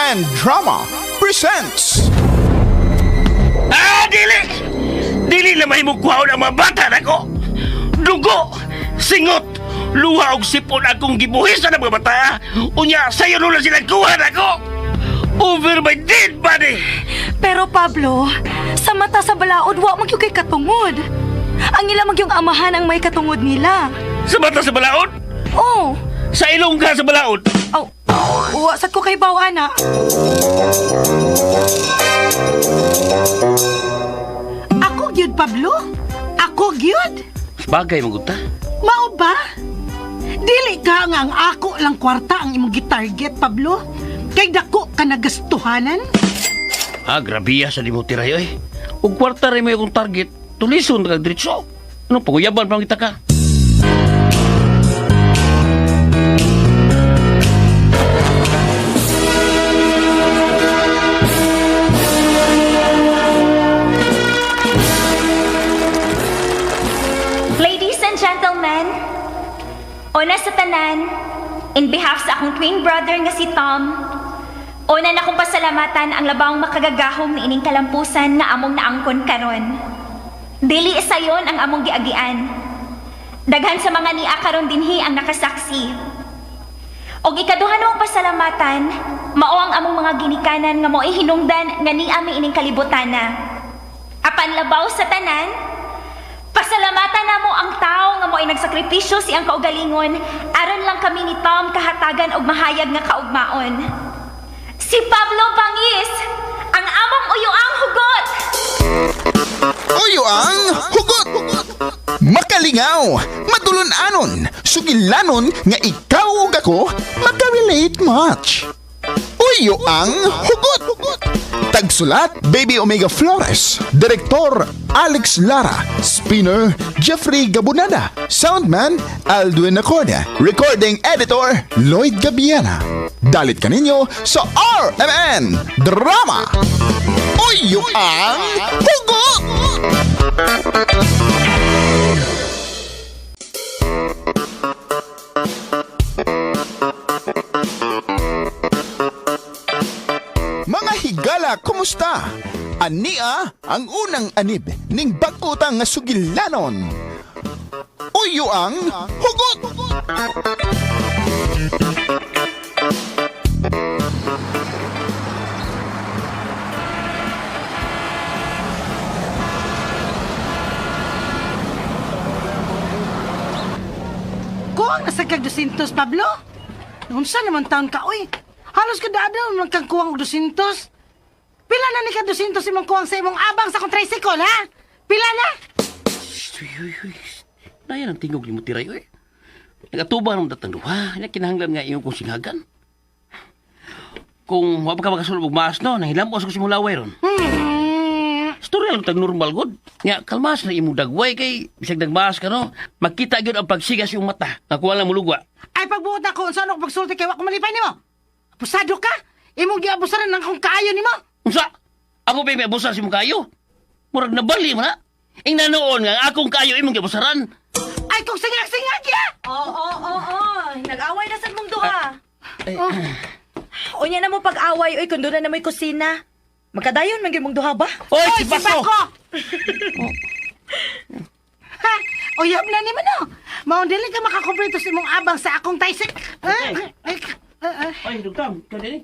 RMN Drama presents. Ah, dili! Dili na mahimong kuhaon ang mga bata nako. Dugo, singot, luha og sipon akong gibuhisan ang mga bata. Unya, sayo lang sila kuha nako. Over my dead body! Pero Pablo, sa mata sa balaod, wa man gyud kay katungod. Ang ila man gyung amahan ang may katungod nila. Sa mata sa balaod? Oh, Sa ilong ka sa balaod? oh, wa sad ko kay baw ana. Ako gyud, Pablo? Ako gyud? Bagay, magunta. Mao ba? Dili ka nga ang ako lang kwarta ang imong gitarget, Pablo? Kay dako ka nagastuhanan? Ah, grabiya sa di mo tiray, oy. Ug kwarta rin mo yung target, tulison kag diretso. Ano, paguyaban pang kita ka? Ladies and gentlemen, una sa tanan, in behalf sa akong twin brother nga si Tom, una na akong pasalamatan ang labawng makagagahom ni ining kalampusan nga among naangkon karon. Dili sayon ang among giagian. Daghan sa mga nia karon dinhi ang nakasaksi. Og ikaduha namong pasalamatan, mao ang among mga ginikanan nga mo'y hinungdan nga niami ining kalibutana. Apan labaw sa tanan, pasalamatan namo ang tao nga mo'y nagsakripisyo siyang kaugalingon aron lang kami ni Tom kahatagan og mahayag nga kaugmaon. Si Pablo Bangis, ang among uyuang hugot. Uyo ang hugot! Makalingaw, madulunanon, sugilanon nga ikaw ug ako makarelate much. Uyo ang hugot! Tagsulat, Baby Omega Flores. Direktor, Alex Lara. Spinner, Jeffrey Gabunada. Soundman, Aldwin Acorda. Recording Editor, Lloyd Gabiana. Dalit kaninyo sa RMN Drama. Uyo ang hugot! Mga higala, kumusta? Ania ang unang anib ning bag-utang nga sugilanon. Uyo ang hugot! Kuwang na sa kag 200, Pablo? Unsa naman taon ka, oy? Halos kada adlaw man kang kuwang og 200. Pila na ni ka 200 imong kuwang sa imong abang sa akong tricycle, ha? Pila na? Uy, uy, uy. Naya ang tingog ni mo tiray, oy. Nagatuba ng datang duha. Nya kinahanglan nga iyong kong singhagan. Kung wa pa ka makasulog og maas, no, nahilambos ko si mulaway ron. Storya lang tag normal god. Nga kalmas na imong dagway kay bisag nagmaas ka no. Makita gyud ang pagsigas yung mata. Nakuha lang mulugwa. Ay, pagbuot ako, unsa ano ko pagsulti kay wa ko malipay nimo? Abusado ka? Imong giabusaran ang akong kaayo nimo? Unsa? Ako pa may abusan si imong kayo. Murag nabali mo na. Ing nanoon nga ang akong kayo imong giabusaran. Ay, kung singag-singag ya! Oo. Nag-away na sad mong duha. Unya na mo pag-away, oy, kundo na na mo'y kusina. Magkadayon man gyud mong duha ba? Oy, Oy, si Paco! Ha? Uyab na nimo no. Maong dili ka makakumpleto sa imong abang sa akong tricycle. Okay. Ay, ay, ay. Oy, dugtang, ikaw din eh.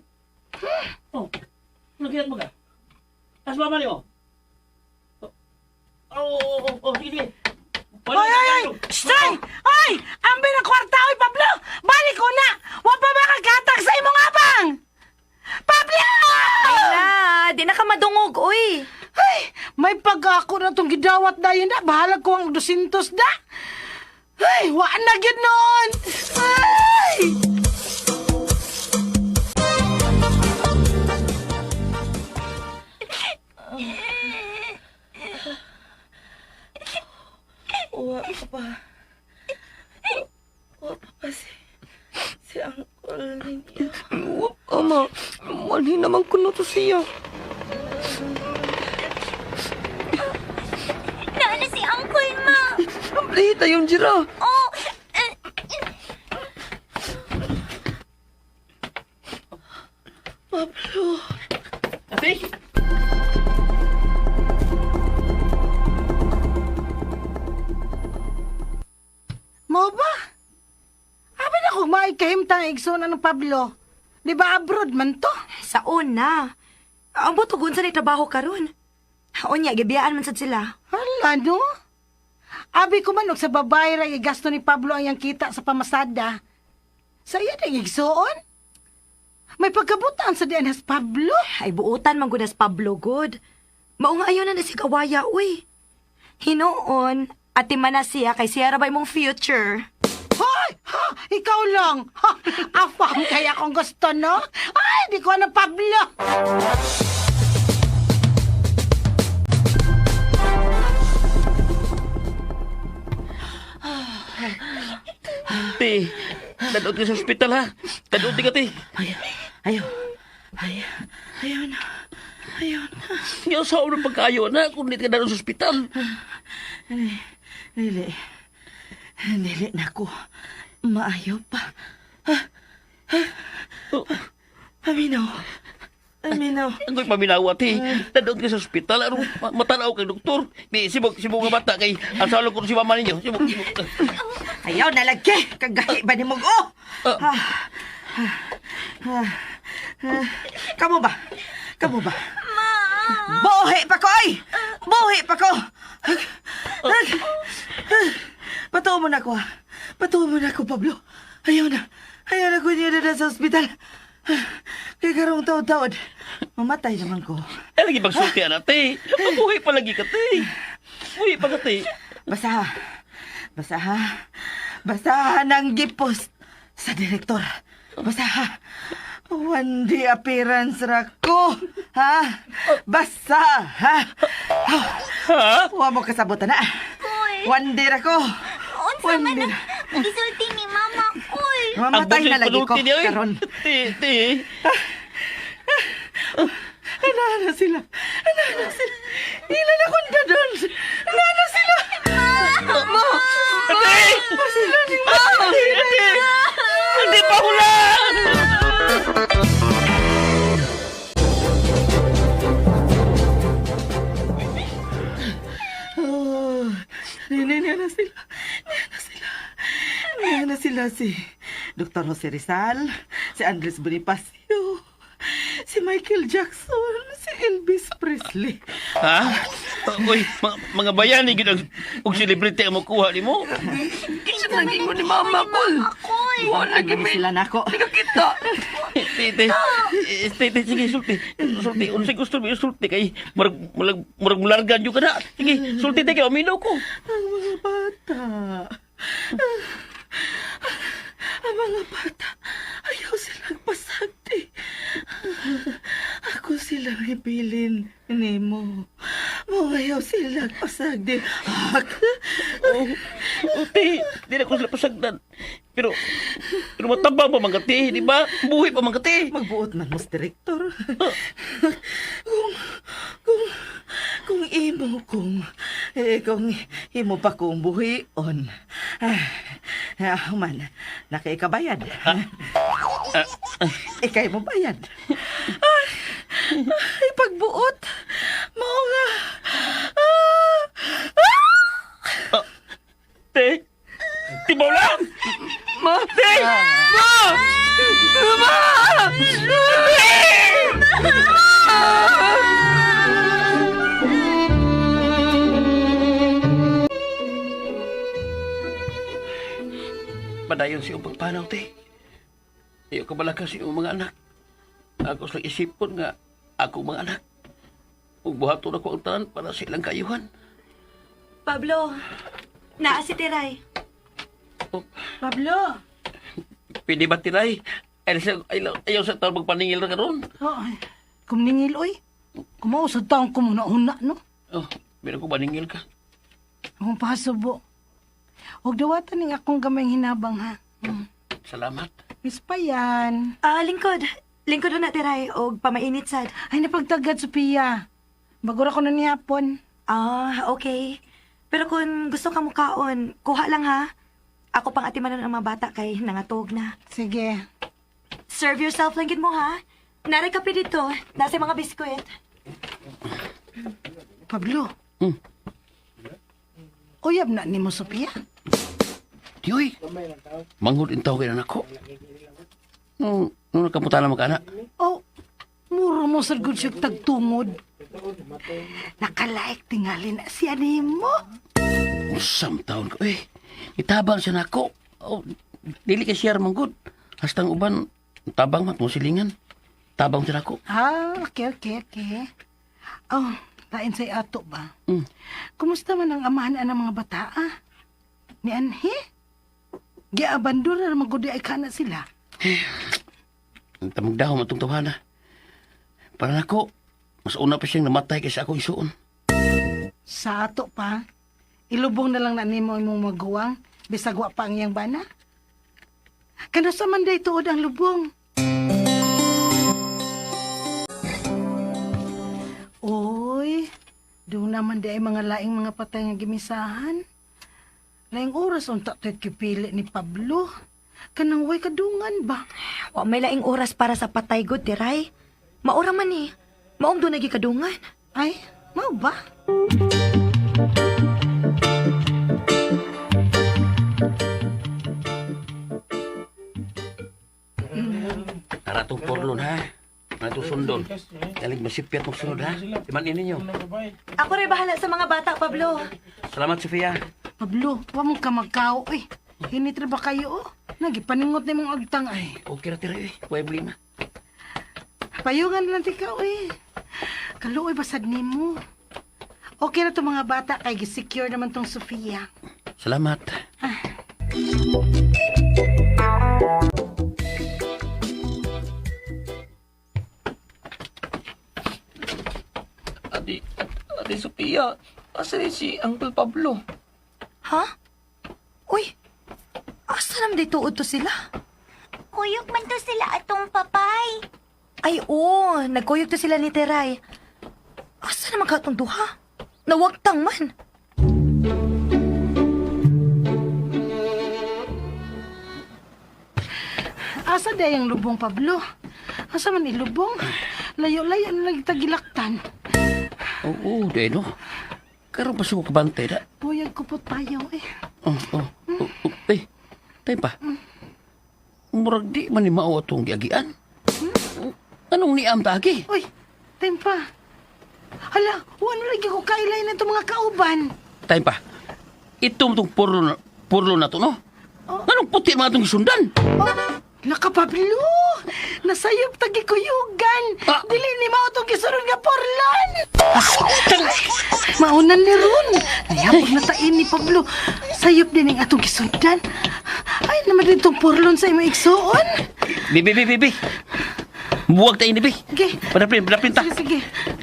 Oh, ano kinat mo ka? As mama niyo. Oh, sige, sige. Oy, oy, oy! Stay! Oy! Ambi ng kwarta, oy, Pablo! Balik ko na! Wa pa ba kaghatag sa imong abang? Pablo! Na, di na ka madungog, oy. Ay, may pag-ako na itong gidawat dayon na. Bahala ko ang 200 da. Ay, wa na gyud noon. Ay! Uwa pa pa. Uwa pa pa si Uncle ninyo. Uwa pa ma. Manhin naman ko na to siya. Naana si Uncle ma. Ang plita yung jira. Oh, Pablo. Ate! Mo ba? Abi na kung maikahimtang igsoon ng Pablo. Di ba abroad man to? Sa una. Ang butugon sa ni trabaho karon. Unya, gibiyaan man sad sila. Hala, no? Abi ko man og sa babae ra gigasto ni Pablo ang iyang kita sa pamasada. Sa iya na igsoon? May pagkabutaan sa dianas Pablo. Ay buutan man gud as Pablo good. Mao nga ayo na na si Kawaya uy. Hinuon, ati man na siya kay siya ra ba imong future. Hoy! Ha! Ikaw lang! Ha! Afam kaya kung gusto, no? Ay, di ko na Pablo! Te, dadot ka sa ospital ha. Dadot ka, te. Ay, ayaw. Ay, ayaw na. Ayaw na. Nga sa unang pagkaayo na kung di ka dadot sa ospital. Dili. Dili na ko. Maayo pa. Ha? Ha? Oh, Paminaw. Paminaw. ang ko'y paminawa, te. Dadot ka sa ospital. Ano, matanaw kay doktor. Di, sibog, sibog nga bata kay ang salo ko si mama ninyo. Sibog, sibog. Ayaw na lagi. Kagahi ba ni mong oh? Ah. Ah. Ah. Ah. Kamu ba? Kamu ba? Ma! Buhi pa ko ay! Buhi pa ko! Patuo mo na ko ah. Patuo mo na ko, Pablo. Ayaw na. Ayaw na ko niyo na sa ospital. Kay karong taod-taod. Mamatay naman ko. Ay, lagi pagsulti, ana, te. Mabuhay pa lagi ka, te. Buhi pa ka, te. Basta ha. Basta ha. Basta ha ng gipost sa direktor. Basta ha. One day appearance ra ko. Ha? Basta ha. Ha? Wa mo kasabutan na. Uy, One day ra ko. unsa One man day. ang gisulti ni Mama, uy. Mamatay na lagi ko Ang niya, oy. karon. Te, te. Ana na sila. Ana na sila. Ila na kong dadon. Ana na sila. Ma! Ate! Sila ni Ma! Ate! Ate! Hindi pa hulan! Oh, niya na sila. Niya na sila. Niya na sila si Dr. Jose Rizal, si Andres Bonifacio, si Michael Jackson, si Elvis Presley. Ha? Uy, mga bayani gid ang og celebrity ang makuha nimo. Kinsa nang ingon ni Mama, Kol? Uy, Wala Ano gimi. sila nako. Nakakita. Te, te. Te, te, sige, sulti. Sulti, unsay gusto mo sulti kay murag murag murag mulargan jud ka na. Sige, sulti te kay aminaw ko. Ang mga bata. Ang mga bata. Ayaw silang pasagdi. Ako silang ibilin nimo. Mo ayaw silang pasagdi. Ak. Oh, oh, te, di na ko sila pasagdan. Pero pero matabang pa man ka, te, di ba? Buhi pa man ka, te. Magbuot man mo sa direktor. Kung, kung, kung imo kung, eh, kung imo pa kong buhion. Ah, ah, man, nakaikabayad. Ah, Ikay mo bayad. Ay, ay, pagbuot. Mao nga. Ah, ah! Te. Ti Paula! Ma! Te! Ma! Ma! Padayon sa iyong pagpanaw, te. Iyo ka balaka sa iyong mga anak. Ako sa isipon nga ako mga anak. Ug buhaton ako ang tanan para sa ilang kaayuhan. Pablo, naa si Tiray. Oh, Pablo! pwede ba tiray? Ay, ayaw, ayaw sa taon magpaningil na karon. Oh, kumningil, oy. Kumao sa taong kumuna-una, no? Oh, meron ko maningil ka. Akong pasubo. Huwag dawatan ning akong gamay hinabang, ha? Mm. Salamat. Miss pa yan. Ah, lingkod. Lingkod na Tiray og pamainit sad. Ay, napagtagad, Sophia. Bagura ko na nihapon. Ah, okay. Pero kung gusto ka mukaon, kuha lang ha. Ako pang atimanon ang mga bata kay nangatog na. Sige. Serve yourself lang gid mo ha. Naray kape dito. Nasa mga biskwit. Pablo. Uyab na nimo, Sophia. Tiyoy, manghod intaw kay anak ko. Nung, nung nagkamuta na magkana. Oh, muro mo sa good siya tagtungod. Nakalaik tingali na siya nimo. Usam taon ko, eh. Itabang siya nako. Oh, dili kay siya manggod. Hastang uban, tabang man, silingan. Tabang siya nako. Ah, okay. Oh, tain say ato ba? Mm. Kumusta man ang amahan ang mga bata, ah? Ni Anhe? Giabandon na magudi ay kana sila. Ang tamag dahom atong tawhana. Para nako, mas una pa siyang namatay kaysa ako isuon. Sa ato pa, ilubong na lang na nimo imong maguwang, bisag wa pa ang iyang bana. Kanasa man day tuod ang lubong. Oy, doon naman day mga laing mga patay nga gimisahan. Laing oras unta to'y kipili ni Pablo. Kanang way kadungan ba? Wa may laing oras para sa patay god, tiray. Maura man eh. Maong doon nagikadungan. Ay, mao ba? Tara tong porlon, ha? Tara tong sundon. Galing masipyat mong sunod, ha? Imanin ninyo. Ako rin bahala sa mga bata, Pablo. Salamat, Sofia. Pablo, wa mo ka magkao, oy. Hinit ra ba kayo, oh? Nagipaningot na imong agtang, ay. Okay ra tira, eh. Huwag problema. Payungan lang ti ka, oy. Kaluoy basad nimo. Okay na to mga bata kay gisecure naman tong Sofia. Salamat. Ate, Ate Sophia, asa ni si Uncle Pablo? Ha? Uy, asa naman dito to sila? Kuyog man to sila atong papay. Ay, oo, nagkuyog to sila ni Teray. Asa naman ka itong duha? Nawagtang man. Asa day ang lubong Pablo? Asa man ilubong? Layo-layo na lang tagilaktan. Oo, di no. Karon pa siya ko kabantay da. Buyag ko po tayo eh. Oh, oh, oh, oh, eh, tayo pa. Murag di man ni mao atong giagian. Anong niam tagi? Uy, tempa. Hala, wala lagi ko kailay na itong mga kauban. Tayo pa. Ito itong purlo na to, no? Anong puti mga itong sundan? Oh, laka Pablo! Nasayop tagikuyugan! Ah. Dili ni mao itong gisunod nga porlan! Maunan ni Ron! Nayapog na tain ni Pablo. Sayop din ang atong gisundan. Ay, naman din itong porlon sa imong igsuon. Bibi, bibi, bibi. Buwag tayo ni, bi. Okay. Padapin, padapin ta. Sige, sige.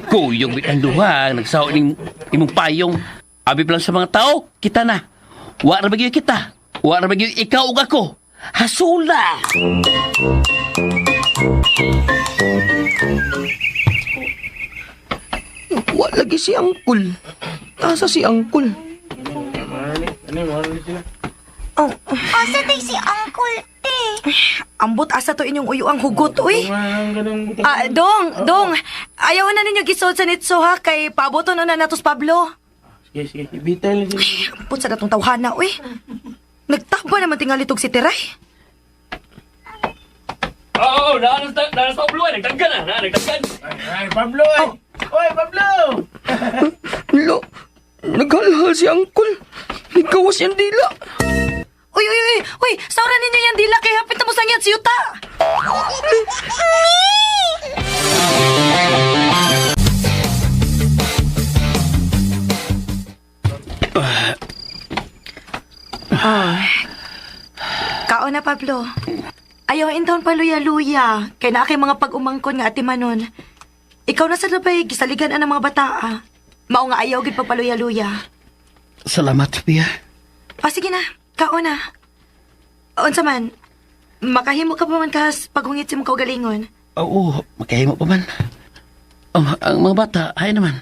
Kuyog bit ang duha, nagsawa ning imong payong. Abi pa lang sa mga tao, kita na. Wa ra bagyo kita. Wa ra bagyo ikaw ug ako. Hasula. Wa lagi si Uncle. Asa si Uncle? Oh, Asa day si Uncle te? ambot asa to inyong uyo ang hugot, uy. Ah, dong, dong. Ayaw na ninyo gisod sa nitso ha, kay paboto na na natos Pablo. Sige, sige. Ibitel. Sige. Ambot sa datong tawhana, uy. Nagtaba naman tingali tog si Teray. Oo, oh, naanas sa Pablo, nagdaggan na, nagdaggan. Ay, Pablo! Ay. Oy, Pablo! Lo, naghalhal si Uncle. Nagkawas yung dila. Uy, uy, uy, uy, saura ninyo yan dila kay hapit na mo sangyat si Yuta. Oh. Kaon na, Pablo. Ayaw intaon pa luya-luya. Kay naa kay mga pag-umangkon nga ati manon. Ikaw na sa labay, gisaligan ang mga bata. ah. Mao nga ayaw gid pagpaluya-luya. Salamat, Pia. O sige na, kaon na. Unsa man, makahimo ka pa man kas paghungit sa imong kaugalingon. Oo, makahimo pa man. Oh, ang mga bata, hay naman.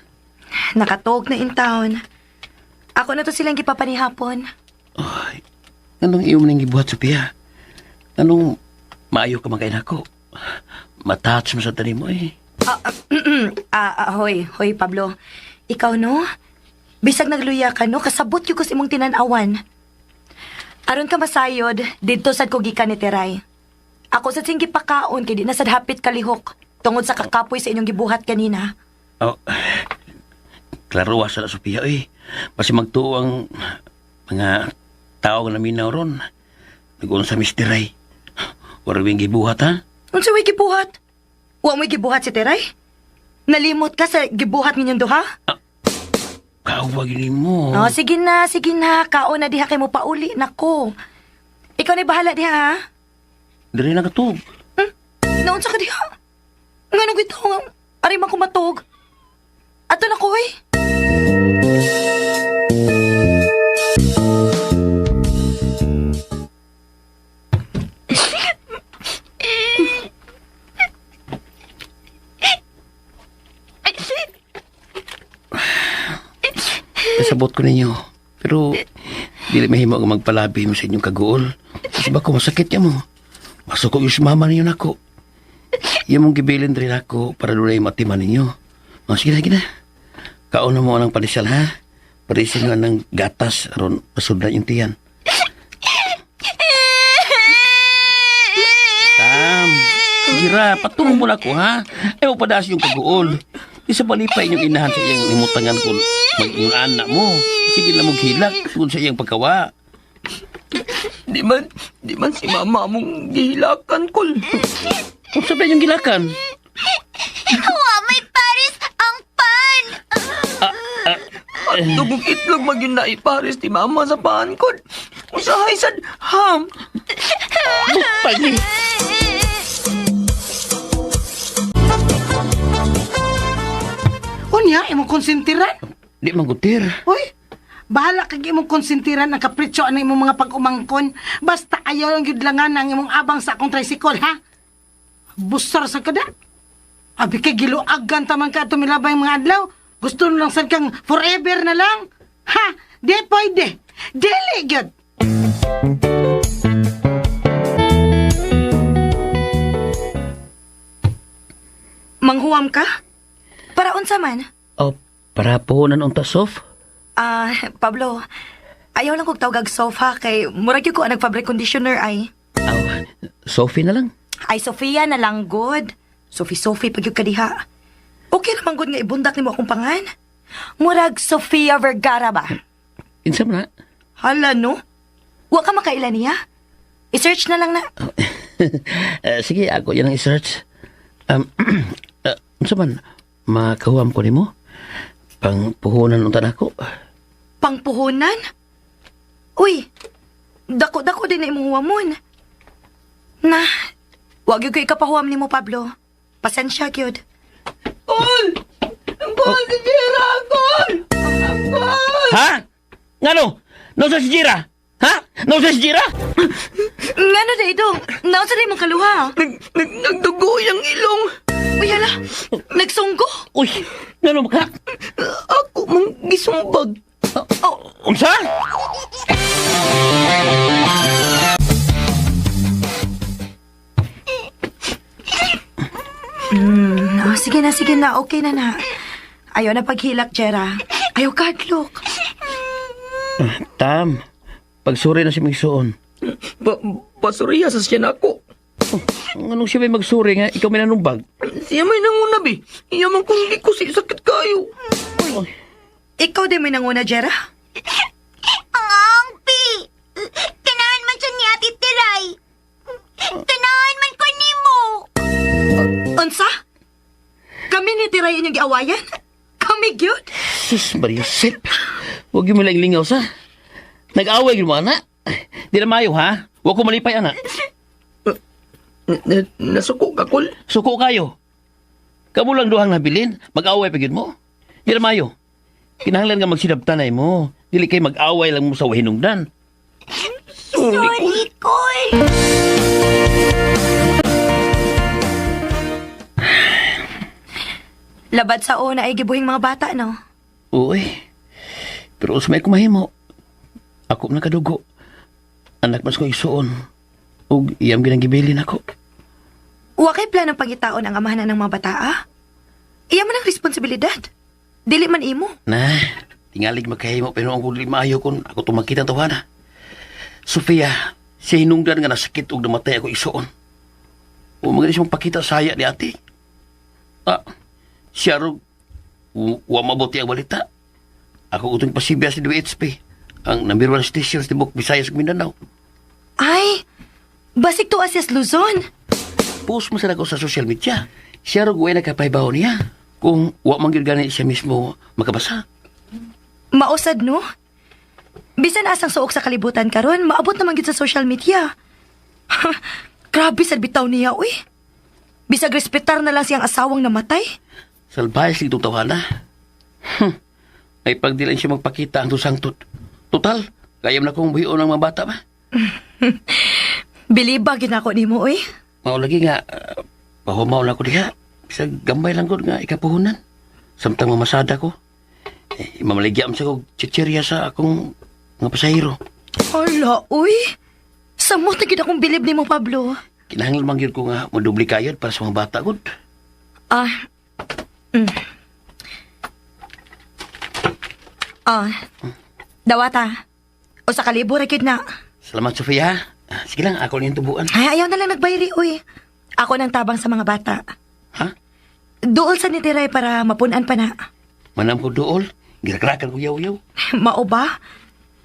Nakatuog na in town. Ako na to silang gipapanihapon. Ay, anong iyo man ang gibuhat, Sophia? Anong maayo ka magkain ako? Matouch mo sa tanim mo eh. Hoy, hoy Pablo. Ikaw no? Bisag nagluya ka no, kasabot gyud ko sa imong tinan-awan. Aron ka masayod, didto sad ko gikan ni Teray. Ako sad sing gipakaon kay di na sad hapit kalihok tungod sa kakapoy sa inyong gibuhat kanina. Oh, klaro wa sa na, Sophia eh. Basi magtuo ang mga tao nga naminaw ron. Nag-uon sa Mr. Ray. Wala yung gibuhat ha? Unsa way gibuhat? Wa mo'y gibuhat si Teray? Nalimot ka sa gibuhat ninyong duha? Kawag yun mo. Oh, sige na, sige na. Kaon na diha kay mo pauli nako. Ikaw na bahala diha ha. Diri na katug. Naunsa ka diha? Ngano gito nga ari man ko matug. Ato na ko eh. Kasabot ko ninyo. Pero dili mahimo nga magpalabi mo sa inyong kaguol. Kasi bako masakit niya mo. Masuko yung mama ninyo nako. Iya mong gibilin rin ako para dunay matiman ninyo. Oh, sige na, sige na. Kaon na mo ang panisal ha. Parisin nga ng gatas aron masudlan yung tiyan. Tam, Gira, patungong mo na ko ha. Ayaw padas yung kaguol. Di sa balipay inyong inahan sa iyang limutangan kung mag-inyong anak mo. Sige lang mong hilak kung sa iyang pagkawa. Di man si mama mong gihilakan, kol. Kung sabihin yung gilakan. Wa may pares ang pan! Dugong itlog magyun na ipares ti mama sa paan, kol. Usahay sad, ham. Pagi. Unya, imong konsentiran. Di man gutir. Uy, bahala kag imong konsentiran ang kapritsyo ang imong mga pag-umangkon. Basta ayaw lang gyud langan ang imong abang sa akong tricycle, ha? Busar sa kada. Abi kay giluagan taman ka ato milabay mga adlaw. Gusto na lang sad kang forever na lang. Ha? Di pwede. Dili gyud. Manghuam ka? Para unsa man? Oh, para puhunan unta sof. Ah, Pablo, ayaw lang kog tawgag sofa kay murag gyud ko ang nag-fabric conditioner ay. Aw, Sophie na lang. Ay, Sofia na lang good. Sophie, Sophie, pag ka diha. Okay naman good nga ibundak nimo akong pangan. Murag Sofia Vergara ba? Insa man na? Hala no? Wa ka makaila niya? I-search na lang na. Eh, sige, ako yan ang i-search. Um, unsa man, makahuam ko nimo? Pang puhunan unta nako. Pangpuhunan? Uy, dako-dako din na imong huwamon. Na, wag gyud ko ikapahuam nimo, Pablo. Pasensya gyud. Kol! Kol, si Jera, kol! Kol! Ha? Ngano? No sa si Jira? Ha? No sa si Jira? Ngano na ito? Naunsa na imong kaluha? Nagdugo yung ilong. Uy, hala, nagsunggo. Uy, ngano ka? Ako mang gisumbag. Oh, Unsa? Oh, sige na, sige na. Okay na na. Ayaw na paghilak, Jera. Ayaw kadlok. Tam, pagsuri na si Migsuon. Ba basuriya sa siya nako. Anong siya may magsuri nga, ikaw may nanumbag? Siya may nanguna bi. Iya man kung di ko si sakit kayo. Ikaw din may nanguna, Jera. Ang angpi! Tanahan man siya ni Ate Tiray! Tanahan man ko nimo! Unsa? Kami ni Tiray inyong giawayan? Kami gyud? Sus, Maria Josep. Huwag yung malang lingaw sa. Nag-away yung mga anak. Di na mayo, ha? Huwag ko malipay, anak. Nasuko ka, kol. Suko kayo. Kamu lang duhang nabilin. Mag-away pa gyud mo. Di na mayo. Kinahanglan nga magsinabtanay mo. Dili kay mag-away lang mo sa wahinungdan. Sorry, kol. Sorry, Kol! Labad sa una ay gibuhing mga bata, no? Uy. Pero usmay ko mahimo. Ako na kadugo. Anak mas ko isuon. Ug iyam ginang gibilin ako. Wa kay planong pangitaon ang amahan ng mga bataa? Iya man ang responsibilidad. Dili man imo. Na, tingalig magkahimo pero ang kung maayo kung ako tumakita ang tawhana. Sofia, siya hinungdan nga nasakit og namatay ako isuon. O mga siyang pakita saya ni ate. Ah, siya rog, wa mabuti ang balita. Ako utong pasibya sa DHP, ang number one station sa Tibok, Visayas, ug Mindanao. Ay, basig to asya sa Luzon. Post mo sa ako sa social media. Siya rog way nagkapaybaw niya. Kung wa man gyud gani siya mismo makabasa. Mausad no? Bisan asang suok sa kalibutan karon, maabot naman gid sa social media. Grabe sa bitaw niya, uy. Bisag respetar na lang siyang asawang namatay. Salbahe sa itong tawana. May pagdilan siya magpakita ang tusangtod. Total, kaya na kong buhion ang mga bata ba? Biliba gid nako nimo, uy. Mao lagi nga, pahumaw lang ko diha. Bisag gambay lang ko nga ikapuhunan. Samtang mamasada ko. Eh, mamaligya sa ko chichirya sa akong mga pasahero. Hala, uy. Samot na gid akong bilib nimo, Pablo. Kinahanglan man gyud ko nga madubli kayod para sa mga bata gud. Ah. Ah. Dawata. O sa kalibo ra gyud na. Salamat, Sofia. Ah, sige lang, ako lang yung tubuan. Ay, ayaw na lang nagbayri, uy. Ako nang tabang sa mga bata. Ha? Duol sa nitiray para mapunan pa na. Manam ko dool. Girakrakan ko yaw-yaw. Mao ba?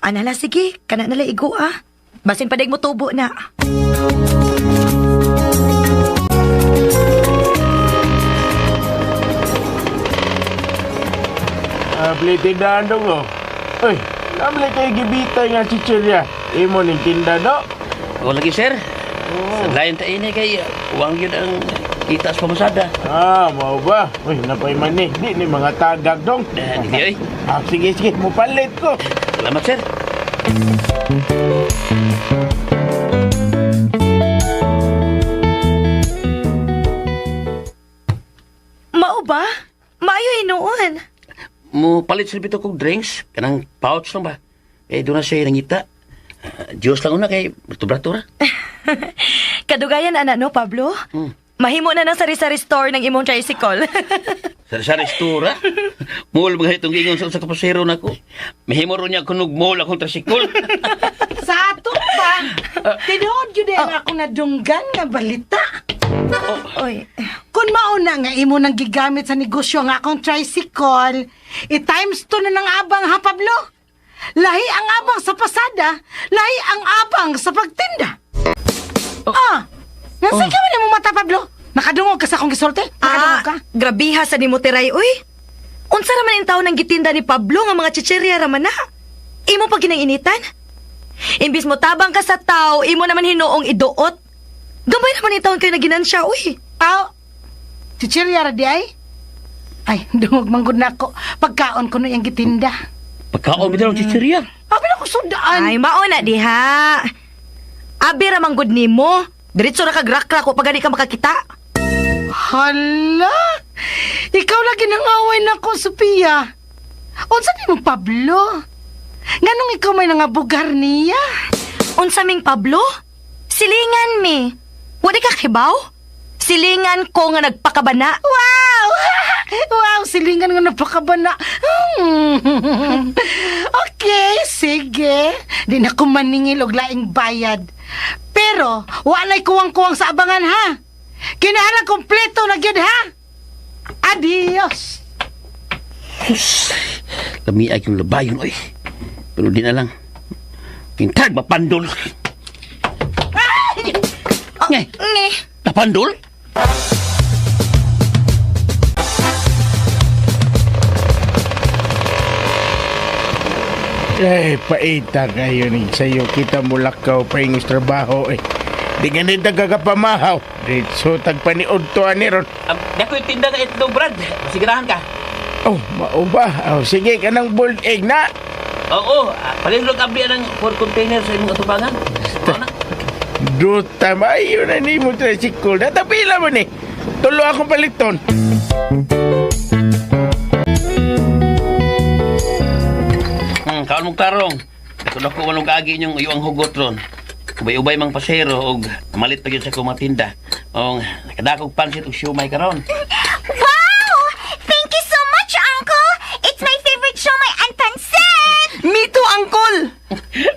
Anala, sige. Kana nala igo, ah. Basin padag mo tubo na. Abli tindahan dong oh. Uy, namli kay gibitay nga chichirya. Imo ning tinda do. O lagi, sir. Sa lain ta ini kay uwang yun ang kita sa pamasada. Ah, mao ba? Uy, napay man ni. Di ni mga tagag dong. Eh, di oy. Ah, sige, sige, mupalit ko. Salamat, sir. Mao ba? Maayo hinuon. Mo palit sir bitaw kog drinks kanang pouch lang ba. Eh doon na siya nangita. Ah, Diyos lang una kay brato-brato ra. Kadugayan, ana, no, Pablo? Mahimo na ng sari-sari store ng imong tricycle. Sari-sari store ra. Mall mga itong giingon sa usa ka pasahero nako. Mahimo ro niya kunog mall akong tricycle. Sa ato pa, tinuod yun ang ako nadunggan nga balita. Oy. Kung mauna nga imo nang gigamit sa negosyo nga akong tricycle, i-times two na ng abang ha, Pablo. Lahi ang abang sa pasada, lahi ang abang sa pagtinda. Ah, nasa ka man imong mata, Pablo? Nakadungog ka sa akong gisulti? Nakadungog ka? Ah, grabiha sa nimo tiray, uy. Unsa ra man in taon ang gitinda ni Pablo nga mga chichirya ra man na? Imo pa ginang initan? Imbis mo tabang ka sa tao, imo naman hinuong iduot. Gamay naman in taon kayo na ginansya, uy. Aw, chichirya ra di ay? Ay, dungog manggod na ako. Pagkaon ko no iyang gitinda. Pagkaon bitaw ng chichirya. Abi na ko sudaan. Ay, mao na diha. Abi ra man gud nimo. Diretso ra kag rakrak wa pa gani ka makakita. Hala! Ikaw lagi nangaway na ko, Sophia. Unsa di mo, Pablo? Nganong ikaw may nangabugar niya? Unsa ming Pablo? Silingan mi. Wala ka kibaw? Silingan ko nga nagpakabana. Wow! Wow, silingan nga napakabana. Okay, sige. Di na ko maningil og laing bayad. Pero, walay kuwang-kuwang sa abangan, ha? Kinahanglan kompleto na gyud, ha? Adios! Lami ay yung labayon oy. Pero di na lang. Kintag mapandol. Ngay, Nge. napandol? Eh, paita kayo ni sa'yo. Kita mo lakaw pa yung trabaho eh. Di ganit nagkakapamahaw. Diretso tagpaniod to ani ron. Dako yung tinda nga itlog, Brad. Masigurahan ka. Oh, mao ba? Oh, sige, kanang boiled egg na. Oo, palindog abi ang 4 container sa imong atubangan. Mao na. Duta, maayo na ni mo tricycle. Natapila mo ni. Tulo akong paliton. Kaon mong tarong. Dako dako man og agi inyong iyong hugot ron. Ubay-ubay mang pasero og malit pa gyud sa kumatinda. Og nakadakog pansit og siomay karon. Wow! Thank you so much, Uncle! It's my favorite siomay and pansit! Me too, Uncle!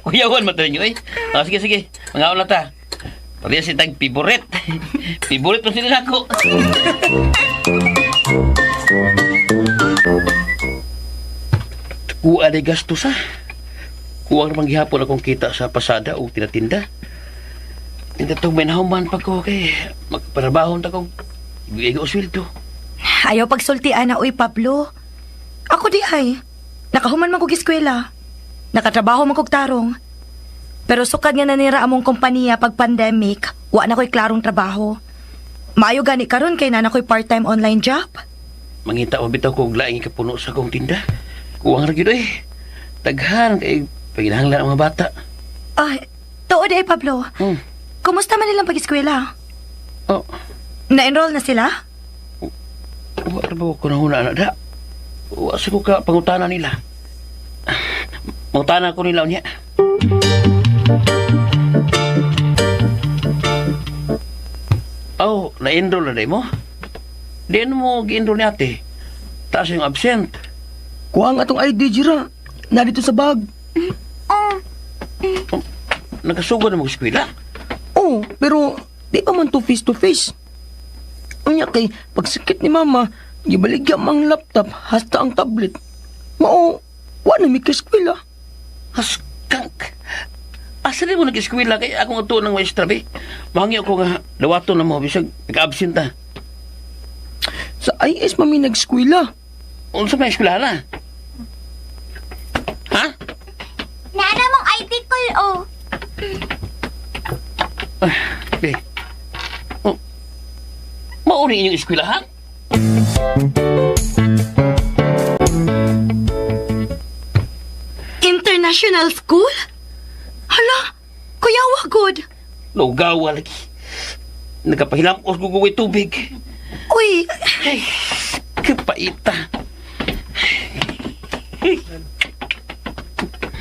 Kuyawan mo to ninyo eh. Oh, sige, sige. Mga na ta. Pareha si tag piboret. Piboret pa sila nako. Kuha na gastos ha. Kuha naman gihapon akong kita sa pasada o tinatinda. Tinda tong may nahuman pa ko kay magparabahon ta kong igo sweldo. Ayaw pagsulti ana oy Pablo. Ako di ay. Nakahuman man kog eskwela. Nakatrabaho man kog tarong. Pero sukad nga nanira among kompanya pag pandemic, wa na ko'y klarong trabaho. Maayo gani karon kay naa na ko'y part-time online job. Mangita pa bitaw kog laing ikapuno sa akong tinda. Kuwang ra gyud eh. Daghan kay paginahanglan ang mga bata. Ay, tuod ay Pablo. Kumusta man nilang pag-eskwela? Oh, Na-enroll na sila? wa ra ba ko nahuna na da. Wa sa ko ka pangutana nila. Pangutana ko nila unya. Oh, na-enroll na day mo? Di ano mo gi-enroll ni ate? Taas yung absent. Kuha ang atong ID, Jira. Narito sa bag. Nakasugod na mag-eskwela. Oh, pero di pa man to face to face. Unya kay pagsikit ni mama, gibaligya mang laptop hasta ang tablet. Mao, wa na mi eskwela. Haskang. Asa di mo nag-eskwela kay akong ato ng maestra be? Mahangyo ko nga dawaton na mo bisag nag-absent ta. Sa IS mami nag-eskwela. Unsa may eskwela na? Ha? Nana mong ID ko, oh. Be. Oh. Mao ni inyong eskwelahan? International school? Hala, kuyawa good. Lugawa lagi. Nagkapahilam ko kugoy tubig. Uy, Ay, kapaita.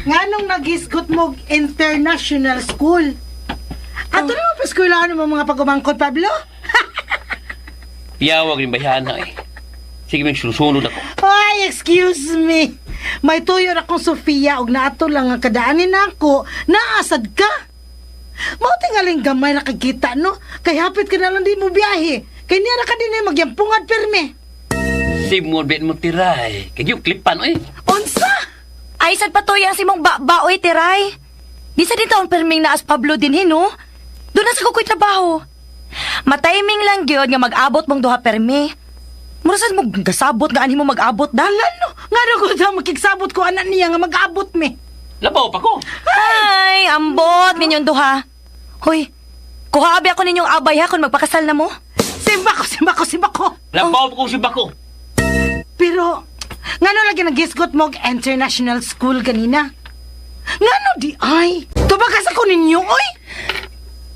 Nganong nagisgot mo international school? Ato na mo paskulahan mo mga pagumangkot, Pablo? Yawag rin bayana eh. Sige, may susunod ako. Ay, excuse me. May tuyo na akong Sofia og naato lang ang kadaanin nako. Naasad ka. Mao tingaling gamay nakakita no. Kay hapit ka na lang di mo biyahe. Kay niya ra ka din eh, magyampungad pirmi. Simon bet mo tiray. Kay yung klipan oy. Unsa? Ay, sad patuloy ang simong baoy, tiray. Di sa din taon perming naas Pablo din no? Doon na sa kukoy trabaho. Matiming lang gyud nga mag-abot mong duha permi. Mura sad mo gasabot nga ani mo mag-abot da. Ano? Nga na ko daw makigsabot ko anak niya nga mag-abot mi. Labaw pa ko. Ay, ambot ninyong duha. Hoy, kuha abi ako ninyong abay ha kung magpakasal na mo. Simba ko, simba ko, simba ko. Labaw pa ko si Bako. Pero, ngano lagi nagisgot mo og international school ganina? Ngano di ay? Tubagas ako ninyo, oy!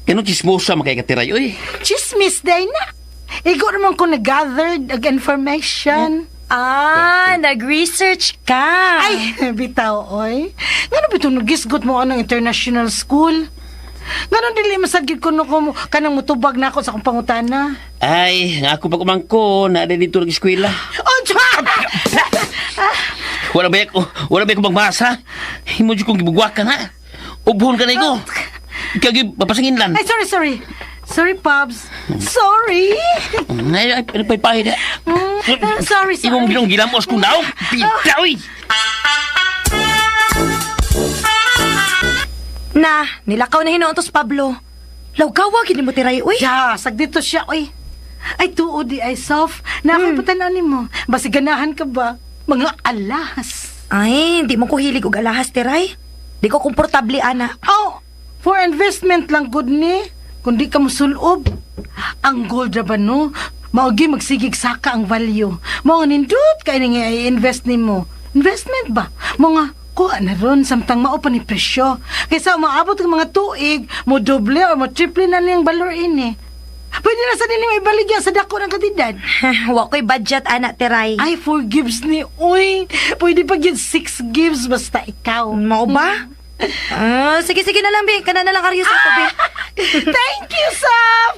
Kano chismosa makay katiray oy. Chismis day na. Igo naman ko nag-gathered og information. Ah, nag-research ka. Ay, bitaw, oy. Ngano bitaw nagisgot mo anong international school? Ngano dili masagid ko no ko kanang mutubag na ako sa akong pangutana? Ay, nga ako pag umangko na dito nag eskwela. Oh, tsa! Wala ba ko, wala ba ko magmasa? Himo jud kong gibugwakan ha. Ubhon ka na iko. Ikaw gyud papasangin lang. Ay, sorry, sorry. Sorry, Pops. Sorry. Ay, ay, ano pa'y pahid ha? Sorry, sorry. Imong ginong gilamos kong daog. Pita, oy! Na, nilakaw na hinuon to si Pablo. Lawgawa gid mo tiray uy. Ya, sagdito siya, oy. Ay, tuod di ay soft. Na ako'y patanan nimo. Basi ganahan ka ba? Mga alas. Ay, hindi mo ko hilig og alahas tiray. Di ko komportable ana. Oh, for investment lang good ni. Kundi ka musulob. Ang gold ra ba no? Maogi magsigig saka ang value. Mao nga nindot kay nga i-invest nimo. Investment ba? Mga kuha na ron samtang mao pa ni presyo. Kaysa umaabot ang mga tuig, mo doble or mo triple na niyang balor ini. Pwede na sa ninyo ibaligya sa dako ng katidad. Wa ko'y budget ana tiray. Ay, 4 gives ni. Uy, pwede pa yun 6 gives basta ikaw. Mao ba? Ah, sige, sige na lang, Bi. Kana na lang karyos ako, Bi. Thank you, Saf!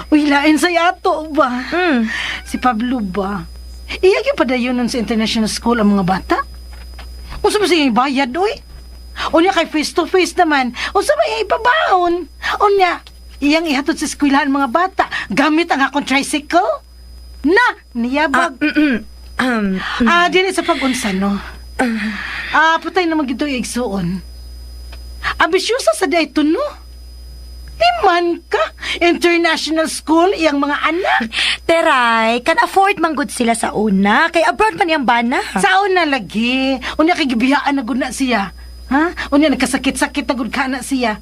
Uy, lain sa yato ba? Mm. Si Pablo ba? Iya gyud padayon nun sa international school ang mga bata? Unsa ba siya bayad, uy? Unya kay face to face naman, unsa ba iya ipabaon? Unya, iyang ihatod sa eskwelahan mga bata gamit ang akong tricycle? Na, niyabag. Ah, dili sa pag-unsa, no? Ah, patay naman gito igsuon. Ambisyosa sa dayto, no? Di man ka. International school, iyang mga anak. Teray, can afford man good sila sa una. Kay abroad man yung bana. Sa una lagi. Unya kay gibiyaan na gud na siya. Ha? Unya nagkasakit-sakit na gud ka na siya.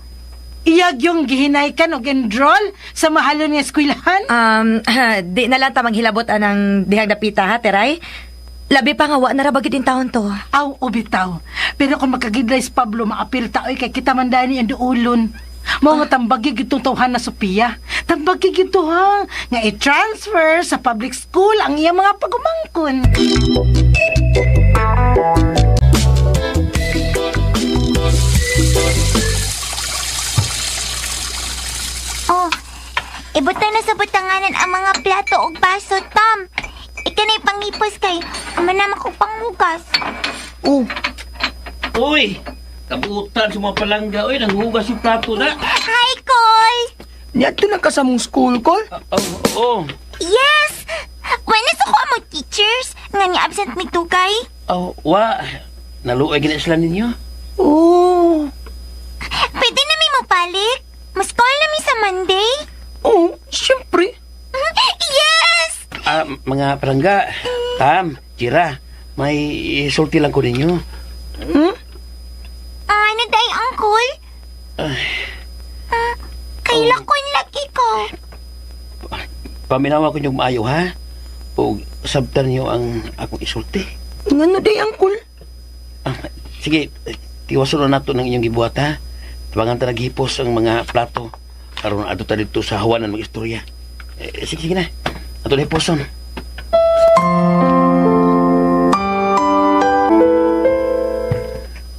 Iyag yung gihinay ka og enroll sa mahalon nga eskwelahan. Di na lang tamang hilabot anang dihang dapita, ha, Teray? Labi pa nga, wa na ra bagid in taon to. Aw, o bitaw. Pero kung makagidlay si Pablo, maapil ta oy kay kita man dani ang duulon. Mao nga tambagi gitong tawhan na Sophia. Tambagi gito ha nga i-transfer sa public school ang iyang mga pagumangkon. Oh, ibutan na sa butanganan ang mga plato ug baso, Tom. Ikanay pangipos kay manama ko panghugas. Oh, Uy, kabutan sa mga palangga. Uy, nanghugas yung plato na. Hi, Cole! niadto na ka sa mong school, Kol. Oh, oh, Yes! Wala sa ko mo teachers nga ni absent mi tukay. oh, wa. Naluoy gina sila ninyo. Oh. Pwede na mi mopalik? Mas call na mi sa Monday? Oh, syempre. Yes! Ah, mga palangga, Tam, Jira, may sulti lang ko ninyo. Ano day, Uncle? Ah, kailakon lagi ko. Paminawa ko niyong maayo, ha? O sabtan niyo ang akong isulti. Ngano day, Uncle? Ah, sige, tiwason na nato ng inyong gibuhat, ha? Tabangan ta naghipos ang mga plato. Karon adto ta dito sa hawanan mag-istorya. Eh, sige, sige na. Ato na hiposon.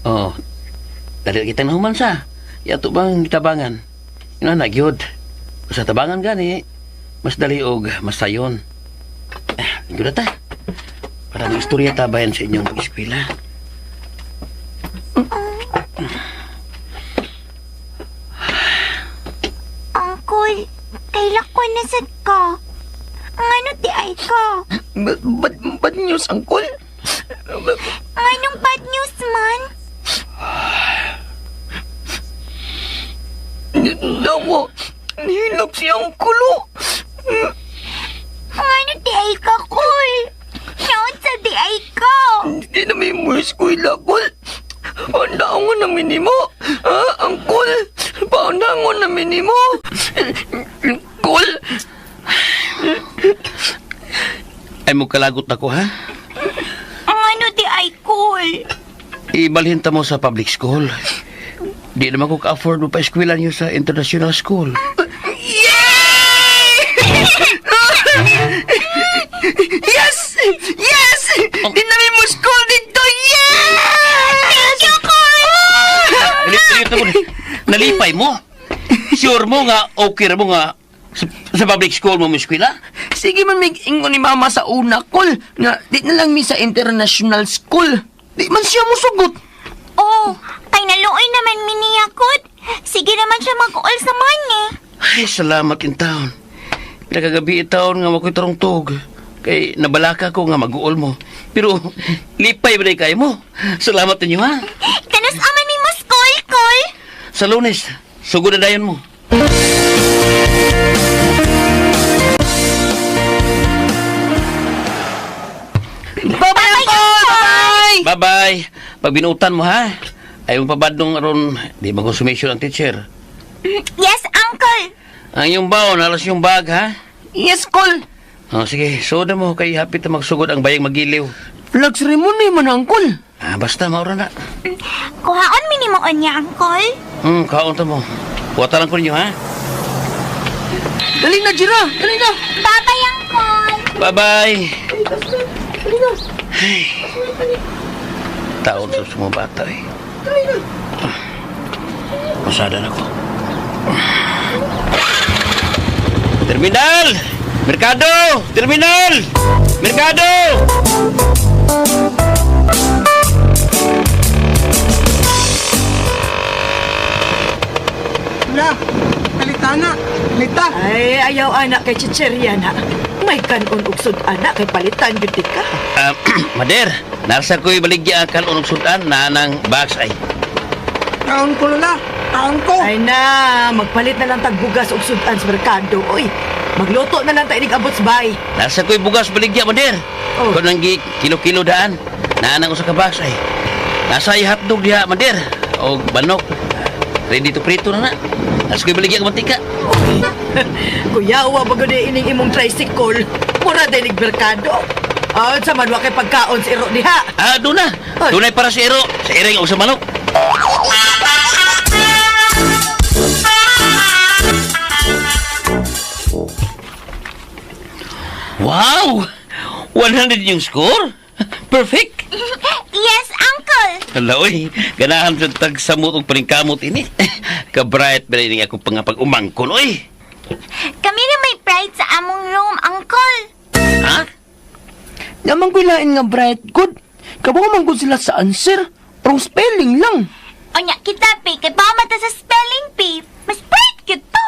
Oh, dali kitang nahuman sa. Yato bang gitabangan? Ina na gyud. Sa tabangan gani, mas dali og mas sayon. Eh, gyud na ta. Para mag-istorya ta bayan sa inyong pag-eskwela. Uncle, kailakon na sad ka. Ngano di ay ka? Bad news, Uncle? Nganong bad news man? Dawa, nihilak si Uncle, oh. Ngano di ay ka, Cole? Naon sa di ay ka? Hindi na may mo eskwela, Kol. Paundangon na minimo. Ha, Uncle? Paundangon na minimo. Kol. Ay mo kalagot na ko, ha? Ngano di ay, Cole? Ibalhin ta mo sa public school. Di naman ko ka-afford mo pa-eskwela niyo sa international school. Yes! Yes! Di na may mo school dito! Yes! Thank you, Cole! Nalipay mo. Nalipay mo. Sure mo nga, okay ra mo nga sa public school mo mo eskwela? Sige man may ingon ni mama sa una, Kol. Nga, di na lang mi sa international school. Di man siya musugot. Oh, kay naluoy naman mi niya, Kod. Sige naman siya mag-all sa money. Ay, salamat in town. Pinakagabi in town nga mako'y tarong tug. Kay nabalaka ko nga mag-uol mo. Pero lipay ba kayo mo? Salamat ninyo ha. Kanus aman ni mo school, Cole? Sa Lunes, sugod na dayon mo. Bye-bye, Uncle! Bye-bye! Bye-bye. Pag binutan mo ha, ay mo pabadong aron di ba consummation ang teacher. Yes, Uncle. Ang iyong baon, alas yung bag ha. Yes, Kol. Oh, sige, soda mo kay hapit na magsugod ang bayang magiliw. Flag ceremony man, Uncle. Ah, basta maura na. Kuhaon mi nimo niya, Uncle. Kaon ta mo. Kuwata lang ko ninyo ha. Dali na, Jira. Dali na. Bye-bye, Uncle. Bye-bye. Ay. Taon sa mga bata eh. Dali na. Pasada na ko. Terminal! Merkado! Terminal! Merkado! La, palita na. Palita. Ay, ayaw anak kay chicherya na. May kanon og sud-an kay palitan gyud di ka. Mader, nasa ko'y baligya ang kanon og sudan na nang box ay. Taon ko, Lola. Taon ko. Ay na, magpalit na lang tag bugas og sudan sa merkado. Oy, magluto na lang ta inig abot sa bay. Nasa ko'y bugas baligya, Mader. Oh. Kung nang kilo-kilo daan, na nang usa ka box ay. Nasa hotdog diha, Mader. Og banok. Ready to prito na na. Nasa ko'y baligya ang mantika. Kuyawa ba gud ining imong tricycle? Mura dinig merkado. Ah, sa man wa kay pagkaon sa iro diha. Ah, doon na. Ay. Doon ay para sa ero. Sa iring o sa manok. Wow! 100 yung score? Perfect! Yes, Uncle! Hala, oy. Ganahan sa tagsamot og paningkamot ini. Kabright ba ini akong pangapag-umangkon, oy. Kami na may pride sa among room, Uncle! Ha? Naman ko'y lain nga bright good. Kabaw man gud sila sa answer. Wrong spelling lang. Onya kita, Pi, kay pamata sa spelling, Pi. Mas bright kita!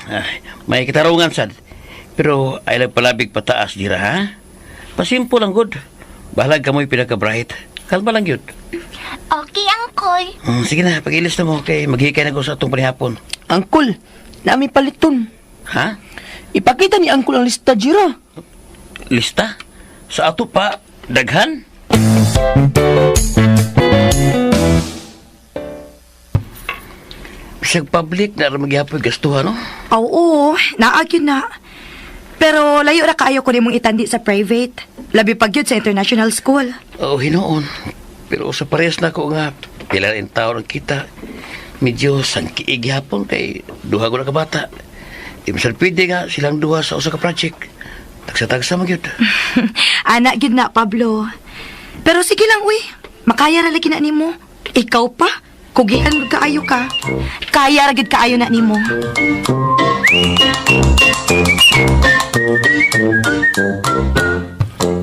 Ay, may katarungan sad. Pero ay lang palabig pataas dira ha. Pasimple lang good. Bahalag ka mo'y pinaka-bright. Kalma lang yun. Okay, Uncle. Sige na, pag-ilis na mo kay maghikay na ko sa atong panihapon. Angkol, nami paliton. Ha? Ipakita ni Angkol ang lista, Jira. Lista? Sa ato pa, daghan? Bisag public na ra magihapon gastuhan, no? Oo, naa gyud na. Pero layo ra kaayo ko nimong itandi sa private. Labi pag gyud sa international school. Oo, hinoon. Pero sa parehas na ko nga, pila rin taon ang kita. Medyo sangkiig hapon kay duha ko na kabata. Di masal pwede nga silang duha sa usa ka project. Tagsa-tagsa man gyud. Ana gyud na, Pablo. Pero sige lang, uy. Makaya ra lagi na nimo. Ikaw pa. Kugihan gud kaayo ka. Kaya ra gid kaayo na nimo.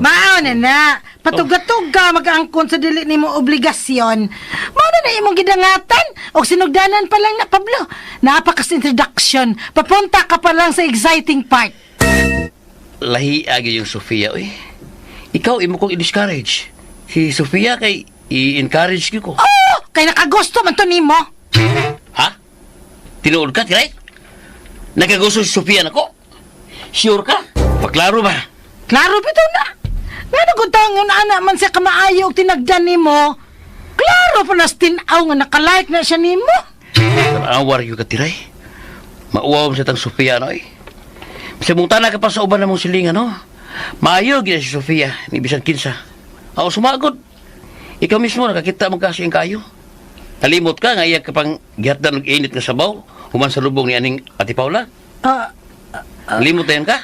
Mao na na. Patugatog ka mag-angkon sa dili nimo obligasyon. Mao na na imong gidangatan og sinugdanan pa lang na Pablo. Napakas introduction. Papunta ka pa lang sa exciting part. Lahi agi yung Sofia, uy. Ikaw imo kong i-discourage. Si Sofia kay i-encourage gyud ko. Oh, kay nakagusto man to nimo. Ha? Tinuod ka, Tiray? Nakagusto si Sofia nako? Sure ka? Paklaro ba? Klaro bitaw na. Ngano kung taong ana man siya kamaayo og tinagdan nimo. Klaro pa nas tin-aw nga nakalike na siya nimo. Awar yung katiray. Mauwaw sa tang Sofia, no, eh. Sa mong ka pa sa uban na mong silingan, no? Maayo, gina si Sofia, ni bisan kinsa. Ako sumagod. Ikaw mismo, nakakita mo kasi ang kayo. Nalimot ka, nga iya ka pang gihatdan og init nga sabaw, human sa lubong ni aning Ate Paula. Ah, Limot na yan ka.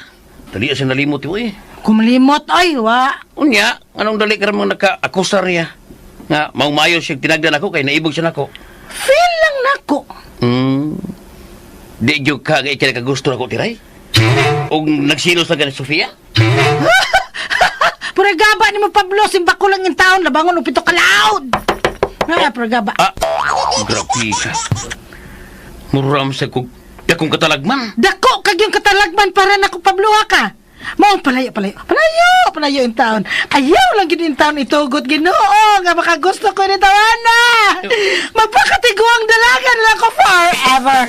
Dali siya nalimot mo, eh. kumlimot ay wa. Unya, anong dali ka ramang naka-akusar niya? Nga, maumayo siya tinagdan ako, kay naibog siya nako. Feel lang nako. Di gyud ka nga ikay nakagusto nako tiray. Og nagsilos na ka ni Sofia? Pura gaba ni mo Pablo, simba ko lang yung taon, labangon og pito ka laod. Nga, pura gaba. Ah, grabe ka. Muram sa kog dakong katalagman. Dako kag yung katalagman para nako Pablo ha ka. Mao palayo palayo. Palayo, palayo yung taon. Ayaw lang gid yung taon itugot Ginoo nga makagusto ko ni tawana. Magpakatiguang dalaga na lang ko forever.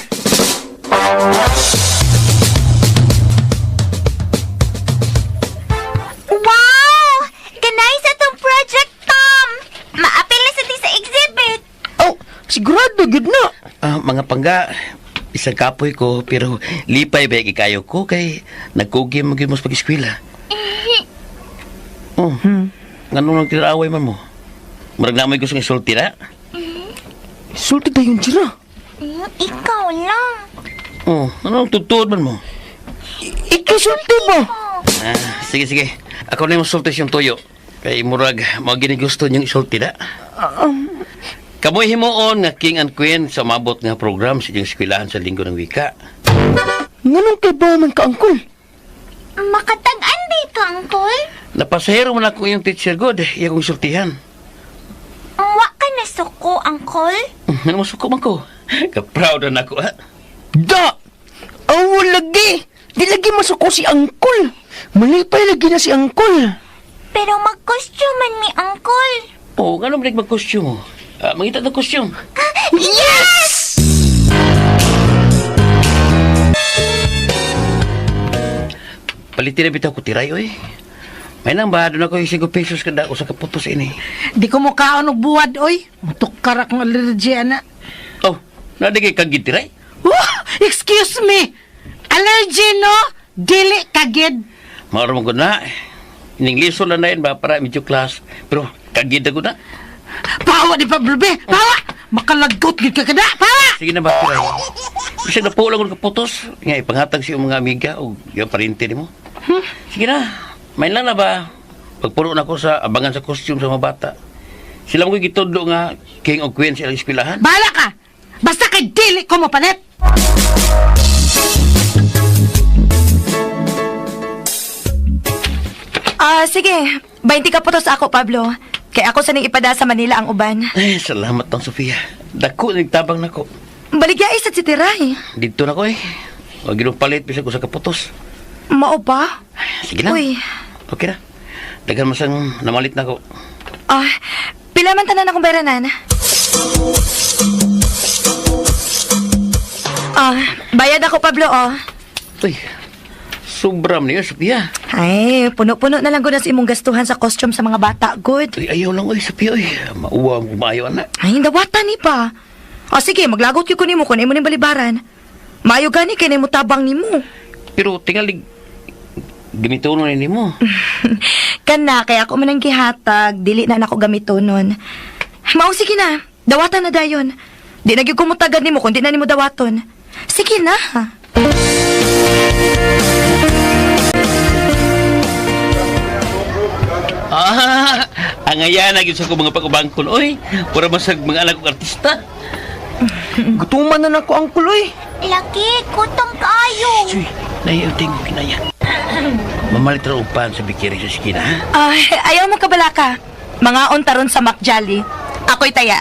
Wow! Ganay sa tong project, Tom! Maapil na sa ti sa exhibit! Oh, sigurado gud na. Ah, mga pangga, isang kapoy ko pero lipay ba ikayo ko kay nagkugi mo gyud mo sa pag-eskwela. Oh. Ngano nang tinaaway man mo? Murag na mo'y gustong isulti na. Sulti dayon, Jira. Ikaw lang. Oh, ano ang tutuod man mo? Ikaw sulti ba? Ah, sige, sige. Ako na yung sulti siyang tuyo. Kay murag, mga ginigusto niyong isulti na. Kamoy himuon nga king and queen sa mabot nga program sa inyong eskwelahan sa Linggo ng Wika. Nganong kay ba man ka, Uncle? Makatag-an di ka, Uncle. Napasahero man ako iyong teacher good, iya kong sultihan. Wa ka na suko, Uncle. Ano mo suko man ko? Ka-proud na ako, ha? Da! Aw, lagi! Di lagi masuko si Uncle. Malipay lagi na si Uncle. Pero mag-costume man mi, Uncle. Oo, oh, nga naman mag-costume mo. Ah, mangita ng costume. Yes! Palitin na bitaw ko tiray, oy. May nang ba, doon ako yung 5 pesos kada usa ka putos ini. Di ko mukaon og buwad, oy. Mutukar akong allergy, ana. Oh, nadigay kag tiray. Oh, excuse me. Allergy, no? Dili kagid. Mauro mo ko na. Ining liso lang na yun ba para medyo class. Pero kagid ako na. Pawa ni Pablo, be. Pawa! Makalagot gid ka kada. Pawa! Sige na ba, tiray. Bisag na po lang ko kaputos. Nga, ipanghatag siya mga amiga o yung parente nimo. Sige na, may lang na ba? Pagpuno na ko sa abangan sa costume sa mga bata. Sila mo ko'y gitudlo nga king o queen sa ilang eskwelahan. Bahala ka. Basta kay dili ko mopalit. Ah, sige. 20 ka putos ako, Pablo. Kay ako sa ning ipada sa Manila ang uban. Ay, salamat tang Sofia. Dako nagtabang nako. Baligya sa si Tiray. Dito na ko eh. Wag ginong palit bisag usa ka putos. Mao ba? Sige na. Uy. Okay na. Daghan masang namalit na ko. Ah, pila man tanan akong beranan? Ah, bayad ako, Pablo, oh. Uy. Sobra man niyo, Sophia. Ay, puno-puno na lang gud na sa imong gastuhan sa costume sa mga bata, good. Uy, ayaw lang uy, Sophia uy. Mauwa mo maayo ana. Ay, dawatan ni pa. Ah, sige, maglagot gyud ko nimo kung imo ning balibaran. Maayo gani kay nimo tabang nimo. Pero tingali gamitono na nimo. Kana kay ako man ang gihatag, dili na nako gamitonon. Mao sige na, dawatan na dayon. Di na gyud ko mutagad nimo kung di na nimo dawaton. Sige na. Ah, ang aya na gyud sa ko mga pag-ubangkon oy. Pura masag mga anak kong artista. Gutuman na nako, Uncle, oy. Laki, gutom kaayo. Uy, nahiyaw ko kinaya. Mamalit ra upan sa bikiri sa sikina, ha? Ay, ayaw mo kabalaka. Mga taron sa McJolly. Ako'y taya.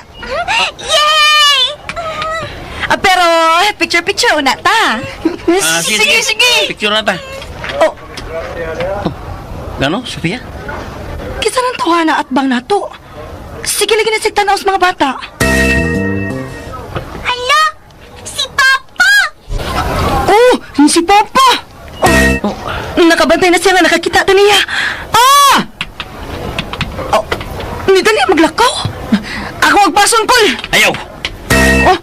Yay! Ah, pero picture-picture una ta. Ah, sige, sige. Picture na ta. Oh, Gano, Sophia? kisa nang tawa na at bang nato. Sige lagi na sigtanaw sa mga bata. Hala! Si Papa! Oh, si Papa! Oh, nakabantay na siya nga nakakita ta niya. Ah! Oh, ni dali maglakaw. Ako agpason, Uncle! Ayaw! Oh,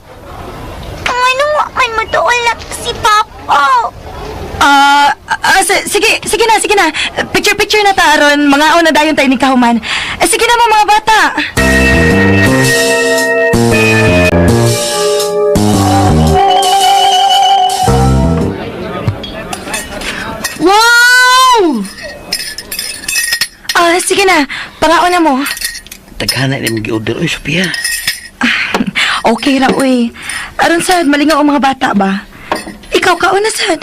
Ang ano man mo tuol si Papa? Ah, sige, sige na, sige na. Picture picture na ta aron mga una dayon tayo ni kahuman. Eh, sige na mo mga bata. Wow! Ah, sige na. Pangaon na mo. Taghana ni mga order oy, Sophia. Okay ra uy. Aron sad malingaw ang mga bata ba? Ikaw kauna sad.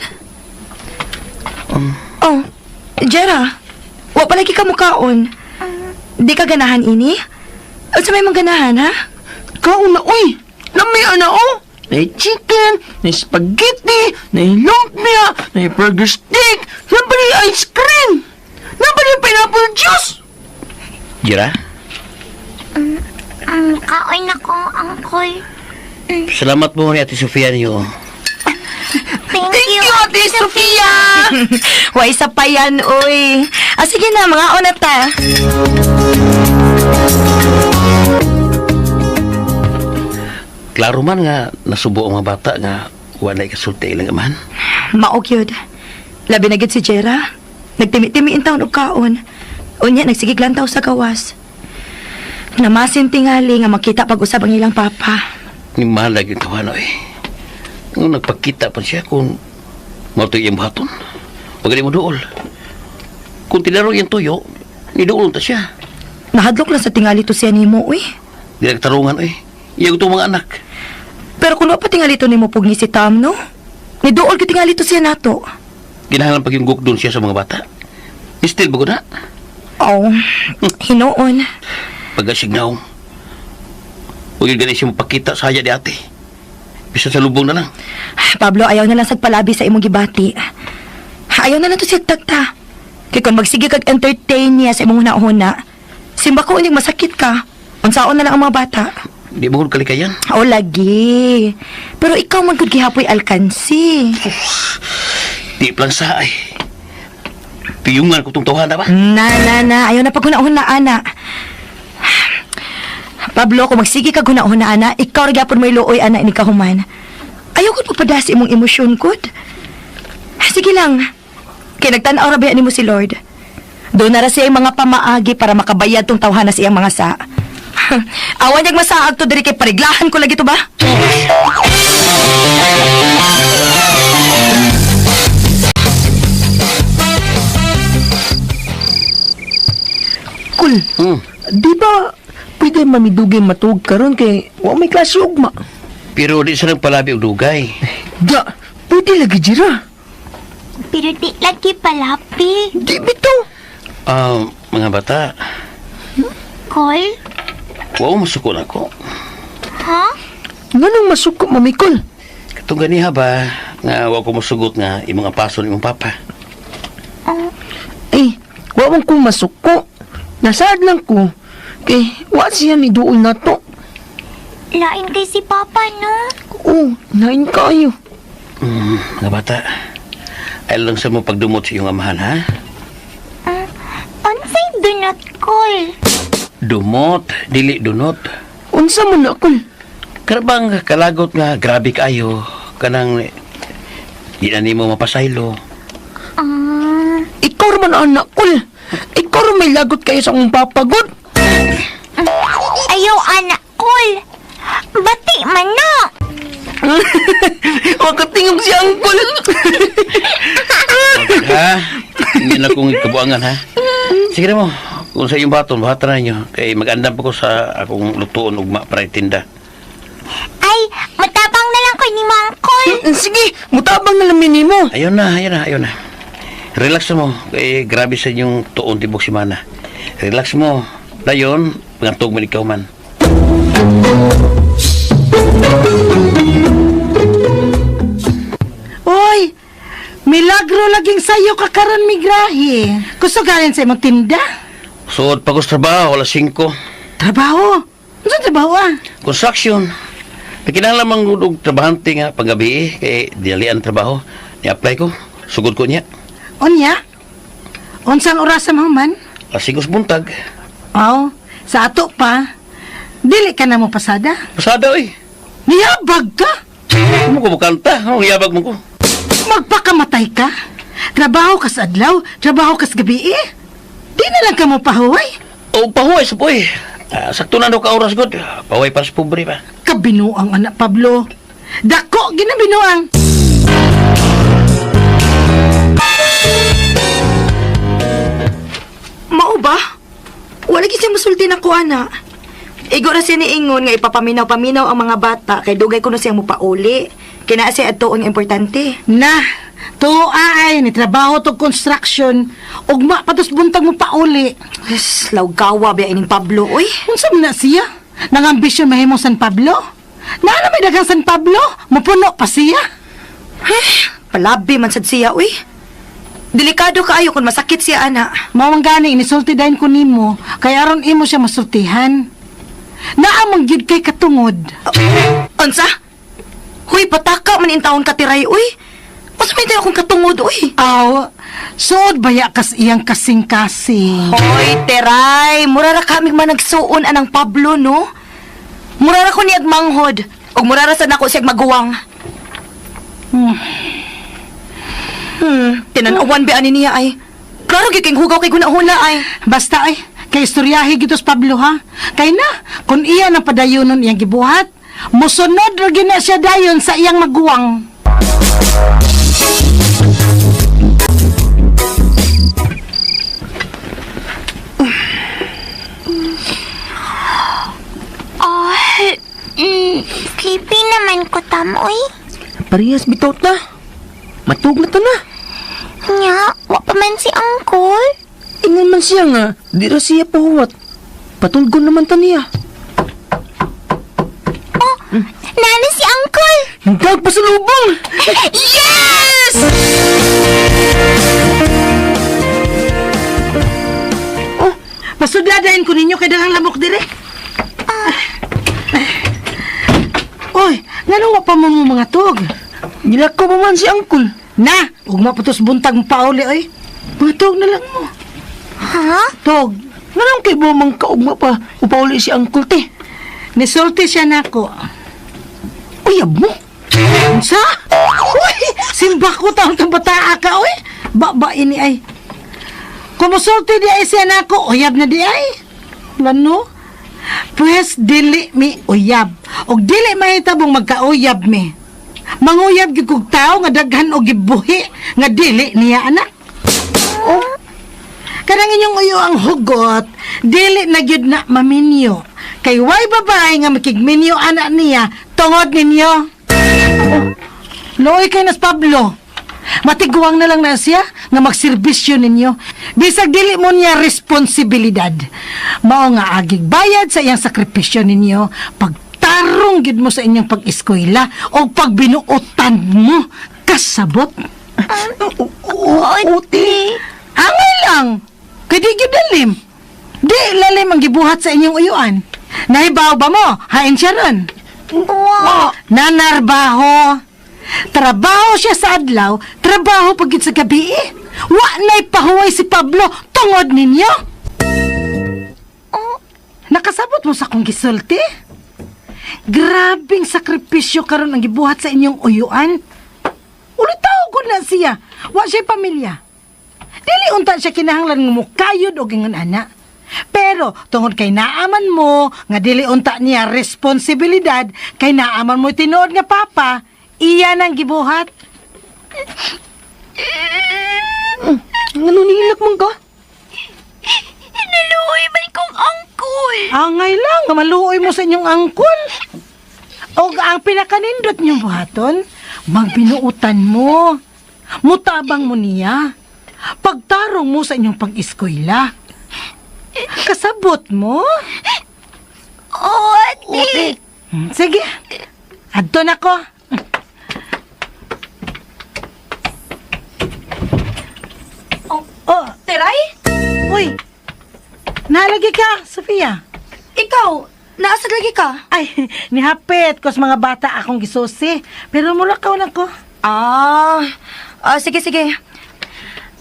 Oh, Jera. Wa pa lagi ka mukaon. Di ka ganahan ini? Unsa may mong ganahan ha? Kaon na, oy! Lami ana, oh! May chicken, may spaghetti, may lumpia, may burger steak, may ice cream, may pineapple juice! Jira, Kaon ako, Uncle. salamat mo ni Ate Sofia niyo. Thank, Thank you, Ate Sofia! Wa isa pa yan, uy. Ah, sige na, mga una ta. Klaro man nga nasubo ang mga bata nga wala kasulti ilang amahan. Maog yun. Labi na gid si Jera. Nagtimi-timi in taon og kaon. Unya, nagsigig lantaw sa gawas. Namasin tingali nga makita pag-usab ang ilang papa. Ni mahal lagi tawa eh. Nung nagpakita pa siya kung mao to iyang buhaton. Wag mo duol. Kung tinaro iyang tuyo, ni duol ta siya. Nahadlok lang sa tingali to siya nimo, uy. Di nagtarungan eh. Iya ko mga anak. Pero kung wa pa tingali to nimo pugni si Tom, no? Niduol gyud tingali to siya nato. Ginahalan pag yung gukdon siya sa mga bata. Still bago na. Oh, hinuon. Pagkasignaw. Huwag yung gani siya mapakita sa haya di ate. Bisa sa lubong na lang. Pablo, ayaw na lang sagpalabi sa imong gibati. Ayaw na lang to siya tagta. Kay kung magsige kag entertain niya sa imong huna-huna, simba ko unyag masakit ka. Unsaon na lang ang mga bata. Di mo ko kalikayan. O lagi. Pero ikaw man gud gihapoy alkansi. Di plan sa ay. Piyungan ko tong tawhan na ba? Na, na, na. Ayaw na paghuna-huna, ana. Pablo, kung magsige kag huna-huna, ana, ikaw ra gyapon may luoy, ana, ini kahuman. Ayaw ko pagpadasi imong emosyon, gud. Sige lang. Kay nagtan-aw ra ba nimo si Lord. Doon na ra siya mga pamaagi para makabayad tong tawhana sa iyang mga sa. Awan niyag masaag to diri kay pariglahan ko lagi to ba? Kul, di ba pwede mamidugay matuog karon kay wa may klase ugma? Pero di sa nagpalabi og dugay. Da, pwede lagi jira. Pero di lagi palapi. Di bitaw. Ah, mga bata, Kol? wow, masuko na ko. Ha? Nganong masuko mamikol? Katong ganiha ba, nga wa ko masugot nga imong apason imong papa. Eh, wa man ko masuko. Nasaad lang ko. Kay wa siya ni duol na to. Lain kay si Papa, no? Oo, nain kayo. Mga bata, ay lang sa mo pagdumot sa iyong amahan, ha? Unsay dunot, Kol? Dumot, dili dunot. Unsa man na kol? Karabang kalagot nga, grabe kaayo. Kanang, di na nimo mapasaylo. Ah, Ikaw ra man anak kol. Ikaw ra may lagot kayo sa akong papagod. Ayaw, anak, Kol. Bati man na. Wa katingog si angkol. Ha? Hindi na kong kabuangan, ha? Sige na mo. Kung sa iyong baton, bahatan na ninyo. Kay mag-andam pa ko sa akong lutuon ugma para itinda. Ay, matabang na lang ko ni Mangkol. Sige, mutabang na lang nimo. Ayun na, ayun na, ayun na. Relax mo. Kay grabe sa inyong tuon tibok si Mana. Relax mo. Dayon, pangantog man ikaw man. Oy, milagro laging sayo ka karon migrahe. Gusto galing sa imong tinda? Suod pa ko sa trabaho, alas 5. Trabaho. Unsa trabaho ah? Construction. Kinahanglan man gud og trabahante nga paggabi eh, kay dilian trabaho. Ni-apply ko. Sugod ko niya. Unya? Unsang oras sa mahuman? Alas 5 sa buntag. Aw, sa ato pa. Dili ka na mo pasada. Pasada oy. Niyabag ka. Mo ko mukanta. Anong yabag mo ko? Magpakamatay ka. Trabaho ka sa adlaw, trabaho ka sa gabi eh. Di na lang ka mo pahuway. O pahuway sa poy. Ah, sakto na daw ka oras gud. Pahuway para sa pobre pa. Kabinuang anak Pablo. Dako ginabinuang. Mao ba? Wala gyud siya musulti na ko, ana. Igo ra siya niingon nga ipapaminaw-paminaw ang mga bata kay dugay kuno siya mopauli. Kay naa siya adto ang importante. Na, tuo ay ni trabaho to construction. Ugma pa tos buntag mo pauli. Yes, lawgawa ba ining Pablo, oy. Unsa man na siya? Nangambisyon mahimong San Pablo? Naa na may daghang San Pablo? Mupuno pa siya. Palabi man sad siya, uy. Delikado kaayo kung masakit siya, ana. Mao man gani inisulti dayon ko nimo kay aron imo siya masultihan. Naa man gyud kay katungod. Unsa? Huy, pataka man intawon ka tiray, uy. Unsa may tayo akong katungod, uy. Aw, suod baya kas iyang kasing-kasing. Hoy, teray, mura ra kami man nagsuon anang Pablo, no? Mura ra ko niyag manghod. Ug mura ra sad nako siyag maguwang. Tinan-awan ba ani niya ay. Klaro gyud kay hugaw kay gunahuna ay. Basta ay, kay istoryahe gitos Pablo ha. Kay na, kung iya na padayonon iyang gibuhat, musunod ra gyud na siya dayon sa iyang maguwang. Ay, oy. Parehas bitaw ta. Matug na ta na. Nya, wa pa man si Uncle. Ingon man siya nga, di ra siya pahuwat. Patulgon naman ta niya. Oh, nana si Uncle. Hingkag pa sa lubong! Yes! Oh, pasudladain ko ninyo kay daghang lamok dire. Ah. Oy, nganong wa pa mo mo mga tug? Gilakaw pa man si Uncle. Na, ug maputos buntag mo pauli oy. Mga tug na lang mo. Ha? Tug. Nganong kay bumang kaugma pa upauli si Uncle te? Nisulti siya nako. Uyab mo. Unsa? Uy, simba ko taon kang bataa ka oy. Ba ba ini ay. Kumusulti di ay siya nako, uyab na di ay. Lano? Pues dili mi uyab. Og dili mahitabong magkauyab mi. Manguyab gyud kog tawo nga daghan og gibuhi nga dili niya anak. Oh. Kanang inyong uyo ang hugot, dili na gyud na maminyo. Kay way babae nga makigminyo anak niya tungod ninyo. Oh, Looy kay nas Pablo. Matiguang na lang na siya nga magserbisyo ninyo. Bisag dili mo niya responsibilidad. Mao nga agig bayad sa iyang sakripisyo ninyo pagtarong gid mo sa inyong pag-eskwela o pagbinuotan mo kasabot. Uti. Angay lang. Kay di gyud lalim. Di lalim ang gibuhat sa inyong uyuan. Nahibaw ba mo? Hain siya ron. Wa. Nanarbaho. Trabaho siya sa adlaw, trabaho pagid sa gabi. eh. Wa na'y pahuway si Pablo tungod ninyo. Nakasabot mo sa akong gisulti? Grabing sakripisyo karon ang gibuhat sa inyong uyuan. Ulitaw ko na siya. Wa siya pamilya. Dili unta siya kinahanglan nga mukayod og ingon ana. Pero tungod kay naaman mo nga dili unta niya responsibilidad kay naaman mo tinuod nga papa, iya nang gibuhat. Ngano nihilak man ka? Naluoy man kong Uncle. Angay lang nga maluoy mo sa inyong angkol. Og ang pinakanindot niyong buhaton, magbinuutan mo. Mutabang mo niya. Pagtarong mo sa inyong pag-eskwela. Kasabot mo. Oh, ate. Sige. Adto na ko. Oh, Oh, Teray? uy. Nalagi ka, Sofia. Ikaw, naasa lagi ka? Ay, nihapit ko sa mga bata akong gisusi. Pero mula ka lang ko. Ah, ah, sige, sige.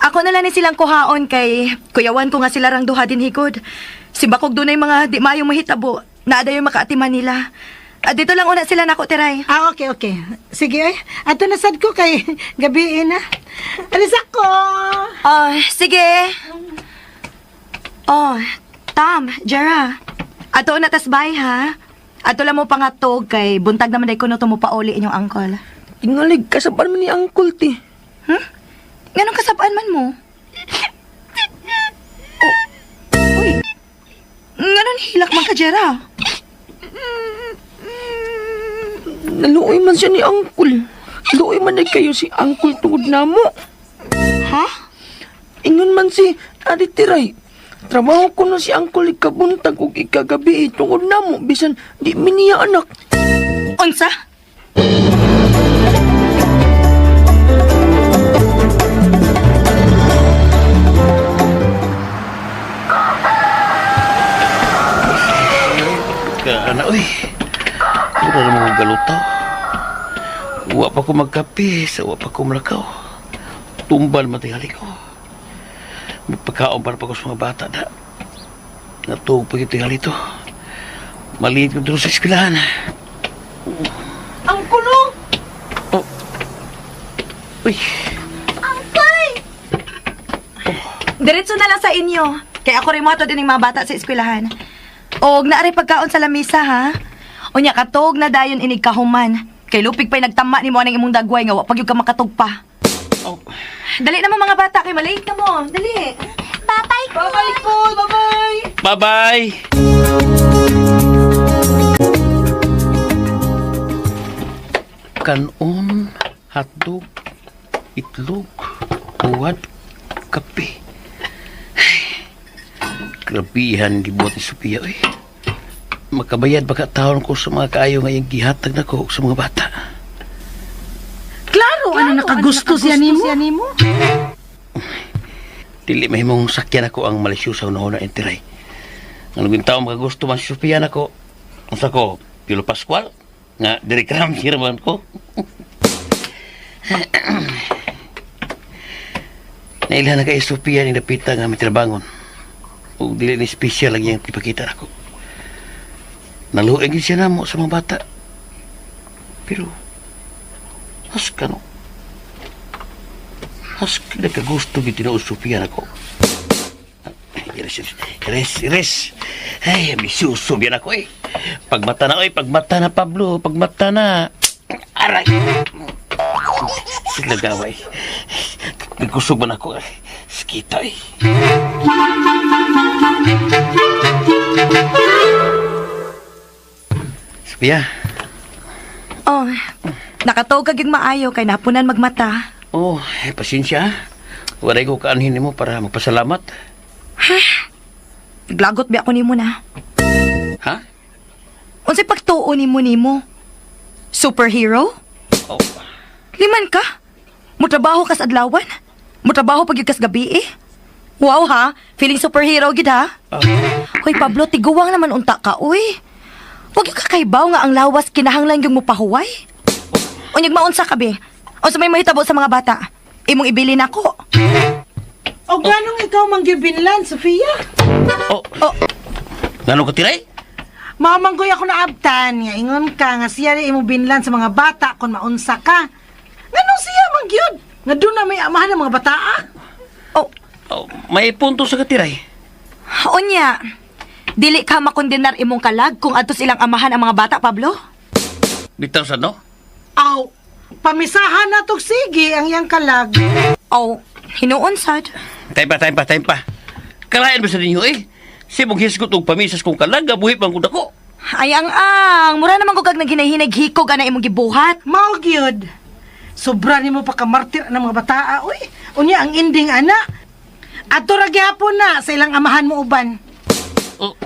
Ako na lang ni silang kuhaon kay kuyawan ko nga sila rang duha din higod. Simbakog dunay mga di maayong mahitabo. Naada yung makaatiman nila. Ah, dito lang una sila nako, Teray. Ah, okay, okay. Sige, ay. Ato na sad ko kay gabi na. Alis ako. Ah, sige. Oh, Tom, Jera. Ato na tas bay ha. Ato lang mo pangatog kay buntag naman day kuno tumupauli inyong uncle. Tingalig, kasapan man ni Uncle te. Hmm? Nganong kasabaan man mo? Oh. Uy. Nganong hilak man ka, Jera? Naluoy man siya ni Uncle. Luoy man na kayo si Uncle tungod namo. Ha? Ingon man si Ate Tiray. Trabaho ko na si Uncle ikabuntag ug ikagabi tungod namo bisan di mi niya anak. Unsa? Kana, uy. Pura na mga galutaw. Wa pa ko magkape, sa wa pa ko malakaw. Tumbal matingali ko. Magpagkaon para pa ko sa mga bata da. Natuog pa yung tingali to. Maliit ko dito sa eskwelahan. Ang kulong! Oh. Uy, Uncle! Diretso na lang sa inyo. Kaya ako rin mo din yung mga bata sa eskwelahan. Og naari pagkaon sa lamisa ha. Unya katog na dayon inig kahuman. Kay lupig pa'y nagtama ni mo anang imong dagway nga wa pag ka makatog pa. Oh. Dali na mo mga bata kay malate na mo. Dali. Bye-bye, Bye-bye po! Bye-bye! Bye-bye! Kanon, hotdog, itlog, uwad, kape. Ay, grabihan gibuhat ni Sophia, oy. Makabayad baka taon ko sa mga kaayo nga iyang gihatag nako sa mga bata. Klaro, ano nakagusto siya nimo? Dili mahimong sakyan ako ang malisyosa una una intiray. Ang naging tao makagusto man si Sophia nako. Unsa ko, Pilo Pascual? Nga, diri kram man ko. Nailhan na kay Sophia ni Dapita nga mitrabangon. Ug dili ni special ang iyang ipakita nako. Naluoy gyud siya namo sa mga bata. Pero, has ka no? Has ka nagkagusto gyud tinuod Sophia nako. Ires, ires, ires, ires. Ay, ambisyoso biyan ako eh. Pagmata na, oy, pagmata na, Pablo, pagmata na. Aray! Sila gaway. Nagkusog man ako eh. Sakita eh. Sophia, Oh, nakatuog ka gyud maayo kay napunan magmata. oh, eh, pasensya. Ah. Waray ko kaanhin nimo para magpasalamat. Naglagot ba ako nimo na? Ha? Unsay pagtuo nimo nimo? Superhero? Oh, Liman ka? Mutrabaho kas adlawan? Mutrabaho pag kas gabi eh? Wow ha, feeling superhero gid ha? Hoy Pablo, tiguwang naman unta ka, uy. Huwag yung kakaibaw nga ang lawas kinahanglan yung mupahuway. Unyag maunsa ka be. Unsa may mahitabo sa mga bata? Imong ibili nako. O ganong ikaw manggibinlan, Sofia? Oh. Oh. Ngano ka tiray? Mamanggoy ako na abtan nga ingon ka nga siya na imong binlan sa mga bata kung maunsa ka. Nganong siya mangyud? Nga doon na may amahan ng mga bata ah? Oh, Oh, may punto sa katiray. unya. Dili ka makondenar imong kalag kung adto silang amahan ang mga bata, Pablo? Bitaw sa no? Aw, pamisahan na tog sige ang iyang kalag. Oh, hinuon sad. Time pa, time pa, time pa. Kalain ba sa ninyo eh? Sibong hisgot og pamisas kong kalaga, buhi pang kudako. Ay ang ang, mura naman ko kag naghinay-hinay hikog ana imong gibuhat. Mao gyud. Sobra nimo pa kamartir ng mga bataa, uy. Unya ang ending ana. Adto ra gihapon na sa ilang amahan mo uban. Oh,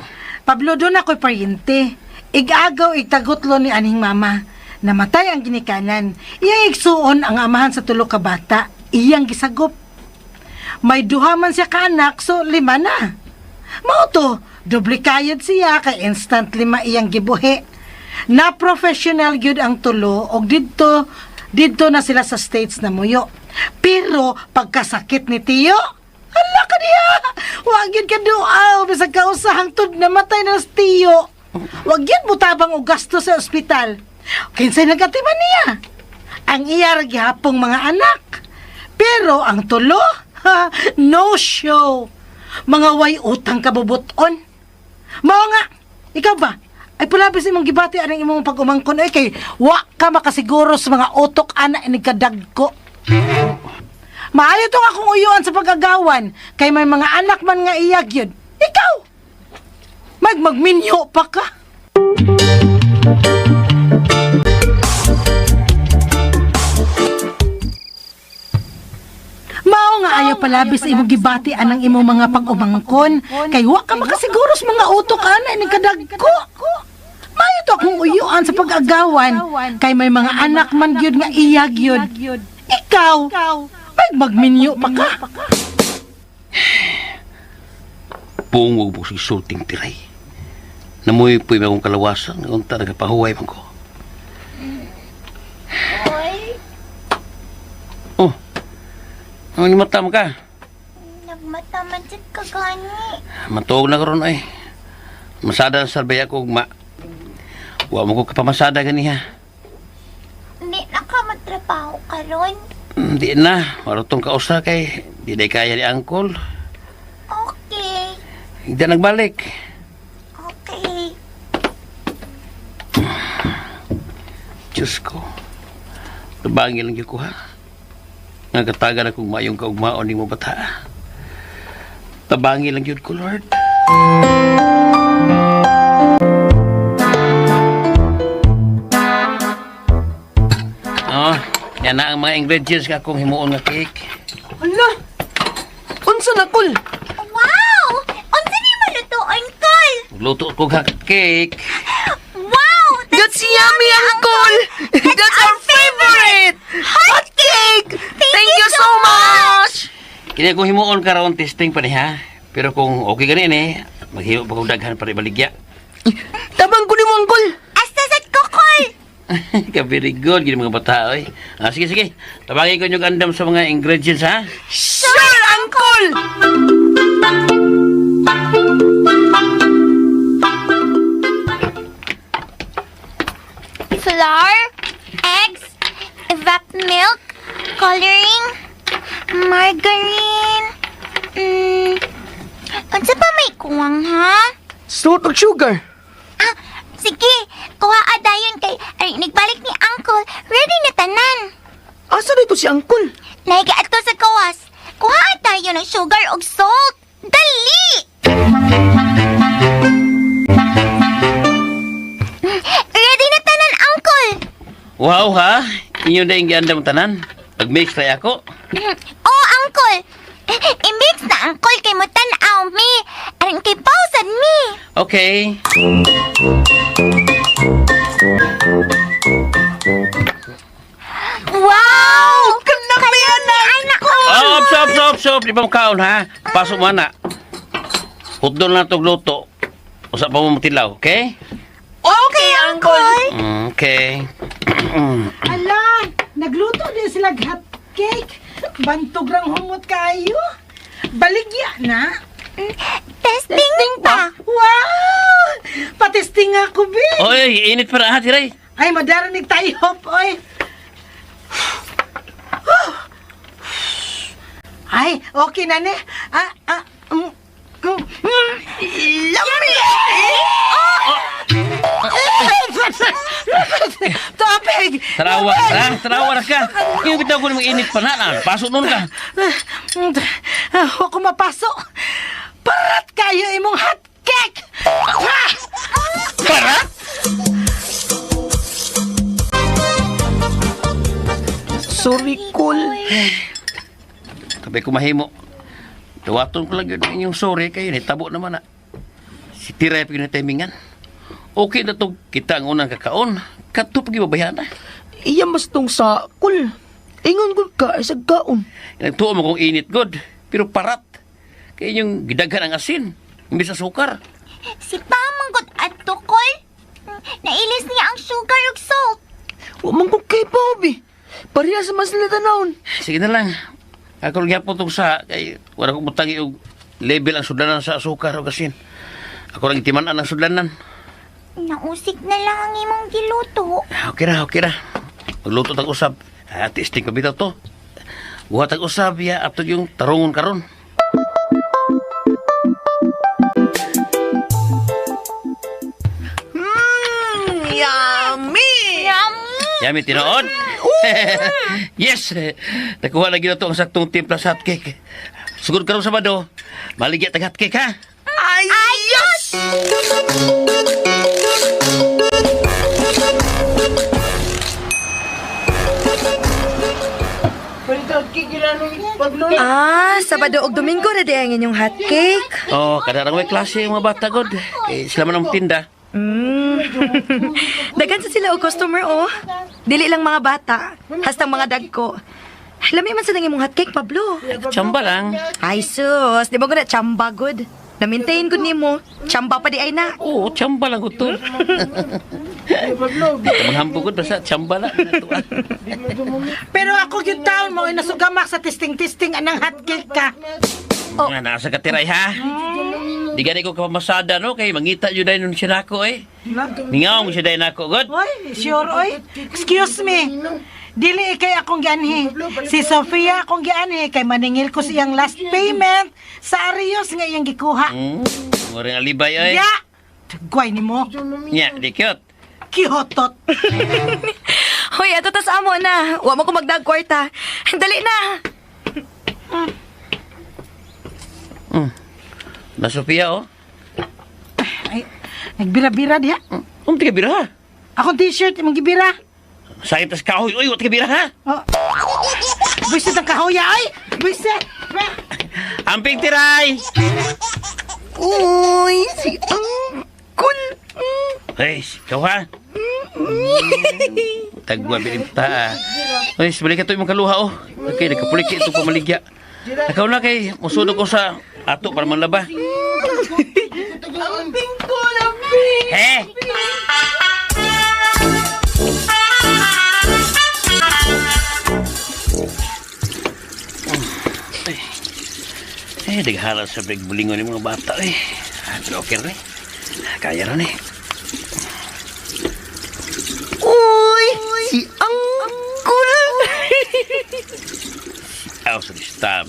Pablo doon ako'y paryente. Igagaw igtagutlo ni aning mama. Namatay ang ginikanan. Iyang igsuon ang amahan sa tulo ka bata. Iyang gisagop. May duha man siya kaanak, so lima na. Mao to, doble kayod siya kay instant lima iyang gibuhi. Na professional gyud ang tulo og didto didto na sila sa States na muyo. Pero pagkasakit ni Tiyo, hala ka niya! Wag yun ka duaw, bisag kausa hangtod namatay na si Tiyo. Wag yun butabang og gasto sa ospital. Kinsay nagatiman niya? Ang iya ra gihapong mga anak. Pero ang tulo, ha, no show. Mga way utang kabubuton. Mao nga, ikaw ba? Ay pulabis imong gibati anang imong pag-umangkon ay kay wa ka makasiguro sa mga utok ana ini kadagko. Maayo tong akong uyuan sa pag-agawan kay may mga anak man nga iyag yun. Ikaw! Magmagminyo pa ka. Mao nga ayaw palabis imong gibati anang imong mga pag-umangkon kay wa ka makasiguro sa mga utok ana ini kadagko. Maayo to akong uyuan sa pag-agawan kay may mga anak man gyud nga iyag yun. Ikaw, magmagminyo pa ka. Pungog mo si sulting tiray. Namuy po'y akong kalawasan, unta nagapahuway man ko. Oh, ang mata mo ka. Nagmata man sad ka gani. Matuog na karon ay. Masada ang sarbay ako ugma. Wa mo ko kapamasada ganiha. Hindi na ka matrabaho karon. Di na, marutong kausa kay di na kaya ni angkol. Okay. Hindi na nagbalik. Okay. Diyos ko. Tabangin lang yun ko ha. Nga katagan akong mayong kaugmaon ni mo bata. Tabangin lang yun ko, Lord. Niya na ang mga ingredients nga akong himuon nga cake. Ala! Unsa na, Kol? Wow! Unsa ni malutoon, Kol? Luto ko hot cake. Wow! That's yummy, Uncle! That's our favorite! Hot cake! Thank you so much! Kini akong himuon karon testing pa ni ha. Pero kung okay ganin eh, maghimo pa kong daghan para ibaligya. Tabang ko ni mo, Uncle! Asta sad ko, Kol! Ka very good gini mga bata oy. Ah, sige sige. Tabangin ko inyong andam sa mga ingredients ha. Sure, Uncle! Flour, eggs, evap milk, coloring, margarine. Unsa pa may kuwang ha? Salt ug sugar. Ah, sige, kuha dayon kay ay nagbalik ni Uncle, ready na tanan. Asa dito si Uncle? Nahiga ato sa kawas. Kuha tayo ng sugar ug salt. Dali! Ready na tanan, Uncle. Wow ha. Inyo na yung giandam tanan. Pag-mix try ako. Oh, Uncle. I-mix na, Uncle, kay mo tan-aw mi. Aron kay pausan mi. Okay. Wow! Kanami anak ko. Oh, stop, stop, stop. Di pa makaon ha. Pasok mo na. Hutdon na itong luto. Usa pa mo matilaw, okay? Okay, Uncle! Okay. Ala, nagluto din sila hot cake. Bantog rang humot kayo. Baligya na. Testing pa. Wow! Patesting ako, be. Oy, init pa na ha, Tiray. Ay, madaranig tayo, oy. Ay, okay na ni. Ah, ah, mm, mm, mm. Yummy! Topig! Tarawa, ha? Tarawa na ka. Yung bitaw ko namang init pa na. Ah, pasok nun ka. Ah, Huwag ko mapasok. Parat kayo imong hot cake! Ah! Para? Sorry, Kol. Kabay ko mahimo. Duwaton ko lang yun ang inyong sorry kayo. Nitabo naman na. Si Tiray pa timingan. Okay na to kita ang unang kakaon. Kato pag ibabayan na. Iya mas tong sa Kol. Ingon gud ka ay sa kaon. Nagtuo mo kung init good. Pero parat. Kaya inyong gidaghan ang asin. Imbis sa sukar. Si Pamanggot at Tukol. Nailis niya ang sugar ug salt. Wa man ko kay Bobby. Pareha sa man sila tanawon. Sige na lang. Ako lang gyapon tong sa kay wala ko butangi og level ang sudlanan sa asukar o asin. Ako lang itiman-an ang sudlanan. Nausik na lang ang imong giluto. Okay ra, okay ra. Magluto tag usab. Ah, testing pa bitaw to. Buhat tag usab ya ato yung tarungon karon. Mmm, yummy! Yummy! Yami tinuod. Yes. Nakuha lagi na to ang saktong timpla sa hotcake. Sugod karon Sabado. Maligya tag hotcake ha. Ayos! Ah, Sabado ug Domingo na di ang inyong hot cake. Oh, kada rang may klase ang mga bata god. Kay sila man ang tinda. Daghan sa sila og customer oh. Dili lang mga bata, hastang mga dagko. Lami man sa nang imong hot cake, Pablo. Tsamba lang. Ay sus, di ba ko na chamba good? Na-maintain gud nimo. Chamba pa di ay na. Oo, tsamba lang ko to. Di ka manghambog gud basta tsamba lang. Pero ako yung taon mo, ay nasugamak sa testing-testing anang hot cake ka. Oh. Nga nasa katiray ha. Di gani ko kapamasada no kay mangita jud dai nun siya nako eh. Mingaw mo siya dai nako god. Oy, sure, oy. Excuse me. Dili kay akong gianhi. Si Sofia akong gianhi kay maningil ko siyang last payment sa Arios nga iyang gikuha. Murang alibay oy. Ya! Tagway ni mo. Nya, di cute. Kihotot. Hoy, ato tas amo na. Wa mo ko magdag kwarta. Dali na. Na Sofia oh. Ay, nagbira-bira diha. Unti ka bira ha. Akong t-shirt imong gibira. Sakit tas kahoy oy, unti ka bira ha. Oh. Buisit ang kahoya, ay! Buisit! Amping tiray! Uy, si Uncle. Hey, ikaw ha? Tagwa bilimta ah. Uy, balik ka to imong kaluha oh. Okay, nagkapuliki ito pamaligya. Ikaw na kay musunog ko sa ato para manlaba. Amping ko, amping. He! Eh, naghala sa big bulingon ng mga bata eh. Ah, pero okay rin eh. Kaya rin eh. Uy, si Uncle. Aw, sa stab.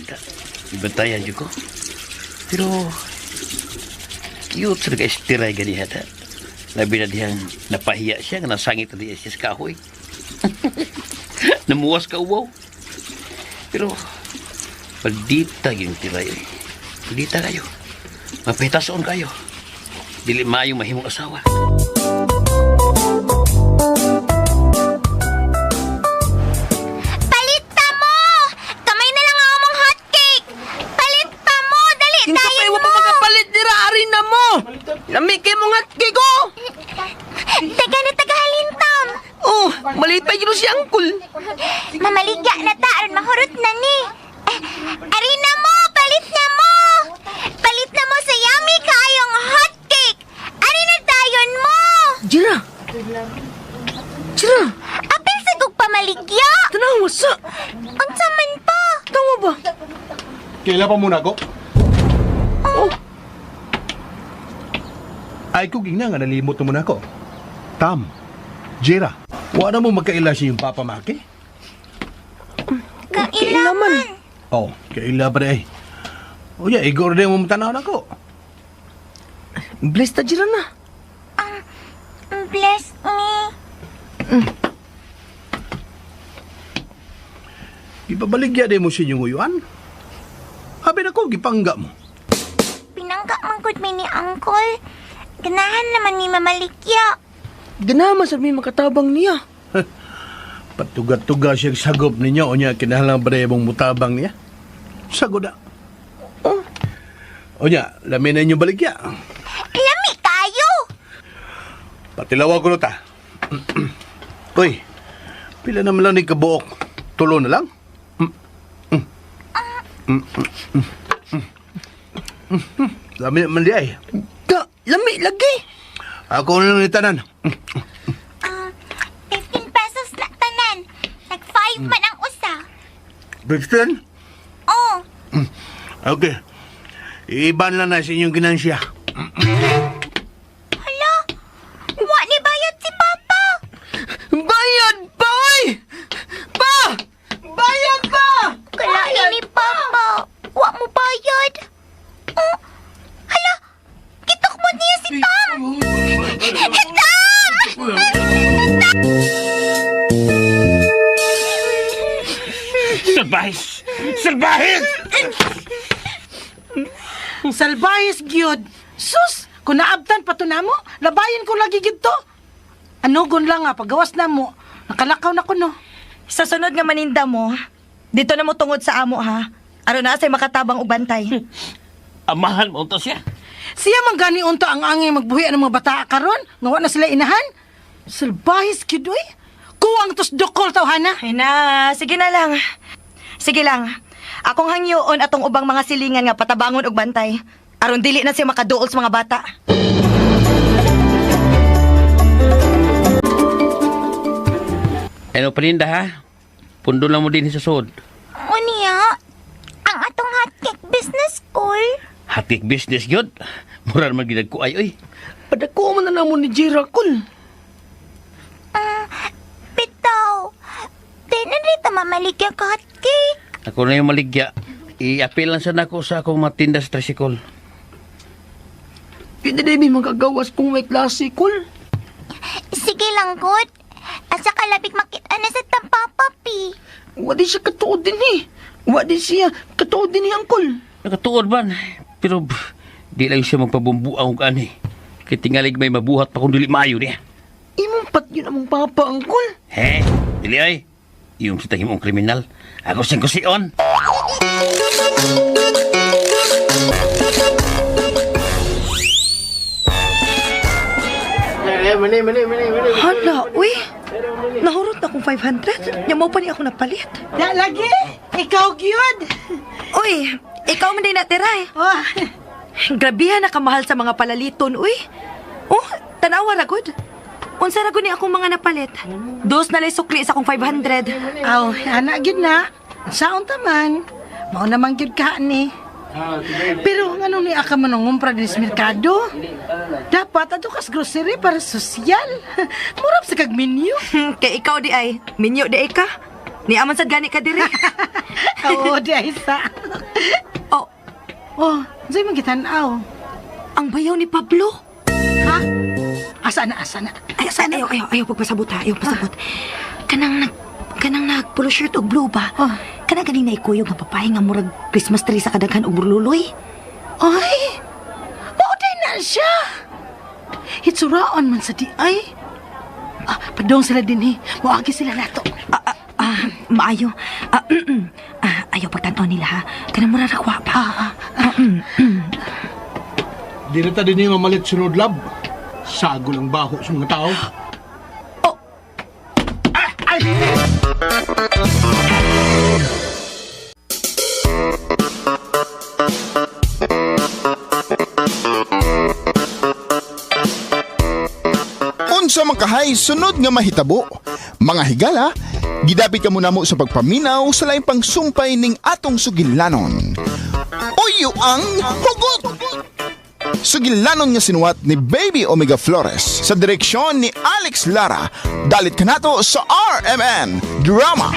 Ibantayan yun ko. Pero, cute sa nag-estiray ganiha ta. Labi na diyang napahiya siya, nga nasangit na diya siya sa kahoy. Namuwas ka uwaw. Pero, pagdita yung tiray. Eh. Pagdita kayo. Mapahitason kayo. Dili maayong mahimong asawa. Palit ta mo! Kamay na lang ang among hotcake! Palit pa mo! Dali, Kinsa pa dayon iwa pa mo! makapalit dira ari na mo. Lami kay mo nga ko. Taga na tagahalin, Tom! Oh, maliit pa yun si Uncle. Mamaligya na ta, aron mahurot na ni. Eh, ari na mo! Palit na mo! Palit na mo sa yummy kaayong hotcake! Ari na dayon mo! Jira. Jira, Apil sa gug pamaligya! tanawa sa. Unsa man pa? Tawa ba? Kaila pa muna ko? Oh. Ay ko gingna nga nalimot na muna ko. Tam, Jera, wala mo magkaila siya yung Papa Maki? Kailangan. Oh, kaila pa rin ay. O ya, igor din mo matanaw na ko. Bless ta Jira na. Bless me. Ipabaligya din mo siya yung uyuan. Habi na ko, gipangga mo. Pinangga man gud mi ni Uncle. Ganahan naman ni mamaligya. Ganaman sa may makatabang niya. Patuga-tuga siya sagop ninyo o niya kinahalang ba rin mong mutabang niya? Sagot na. Oh. O niya, lamin na inyong baligya. Lami kayo! Patilawa ko na ta. Uy, pila naman lang ni kabuok. Tulo na lang? Lami naman di ay. Da, lami lagi. Ako na lang ni tanan. 15 pesos na tanan. Nag 5 man ang usa. 15? Oh, Okay. Iban lang na sa inyong ginansya. hala. Wa ni bayad si Papa. Bayad pa, oy! Pa! Bayad pa! Kalain ni Papa. Wa mo bayad. Oh, hala. Kitukmod niya si Tom. Tom! Salbahis! Salbahis! Salbayes gyud. Sus, kung naabtan pa to namo, labayin ko lagi gyud to. Ano gun lang nga pagawas na mo, nakalakaw na ko no. Sa sunod nga maninda mo, dito na mo tungod sa amo ha. Aron na say makatabang og bantay. Amahan mo to siya. Siya man gani unto ang angay magbuhi ang mga bata karon, nga wa na sila inahan. Salbayes gyud oy. Kuwang tos dukol tawhana. Ay na, sige na lang. Sige lang. Akong hangyoon atong ubang mga silingan nga patabangon og bantay. Aron dili na siya makaduol sa mga bata. Ano paninda ha? Pundo lang mo din sa sud. Unya, ang atong hotcake business school. Hatik business gyud. Mura naman ginag ko ay oy. Padako man na namo ni Jira, kul. Bitaw. Di na rito mamaligya ka hotcake. Ako na yung maligya. I-appeal lang sana ako sa akong matinda sa tricycle. Hindi na may magagawas kung may klase, kul. Sige lang, good. Asa ka labig makita na sa tampapa, pi. Wa di siya katuod din eh. Wa di siya katuod din eh, Uncle. Nakatuod man. Pero di lang siya magpabumbuang og ani. Kay tingalig may mabuhat pa kung dili maayo niya. Imong pat yun among papa, Uncle. He, dili ay. Iyong sa mong kriminal. Ako siyang kusion. Hala, uy. Nahurot na akong 500. Nya mo pa ni ako napalit. Da lagi, ikaw gyud. Uy, ikaw man din natira eh. Oh, Grabihan na kamahal sa mga palaliton, uy. Oh, tanawa ra gud. Unsa ra gud ni akong mga napalit? Dos na lay sukli sa akong 500. aw, ana gyud na. Saon ta man? Mao naman gyud ka ni. Pero ngano ni aka man ngumpra din sa merkado? Dapat ato kas grocery para sosyal. Murap sa kag menu. Kay ikaw di ay, minyo di ay ka. Ni aman sad gani ka diri. Oo, di ay sa. Oh, Oh, unsay man gitan-aw? ang bayaw ni Pablo. Ha? Asa na, asa na? Ay, ay, ayaw, ayaw, ayaw pagpasabot ha, ayaw pasabot. Kanang nag polo shirt og blue ba? Oh. Kanang ganing naikuyog nga babae nga murag Christmas tree sa kadaghan og burluloy. Ay, mao day na siya. Hitsuraon man sa di ay. Ah, padong sila din eh. Moagi sila nato. Ah, ah, ah, maayo. Ah, ah, ayaw pagtan-aw nila ha. Kanang mura ra kwa pa. Ah, ah. Di na ta din yung mamalit sunod lab. Sago lang baho sa mga tao. Oh. Unsa man kahay sunod nga mahitabo? Mga higala, gidapit ka muna mo sa pagpaminaw sa laing pangsumpay ning atong sugilanon. Uyo ang hugot! Sugilanon nga sinuwat ni Baby Omega Flores sa direksyon ni Alex Lara. Dalit kanato sa RMN Drama.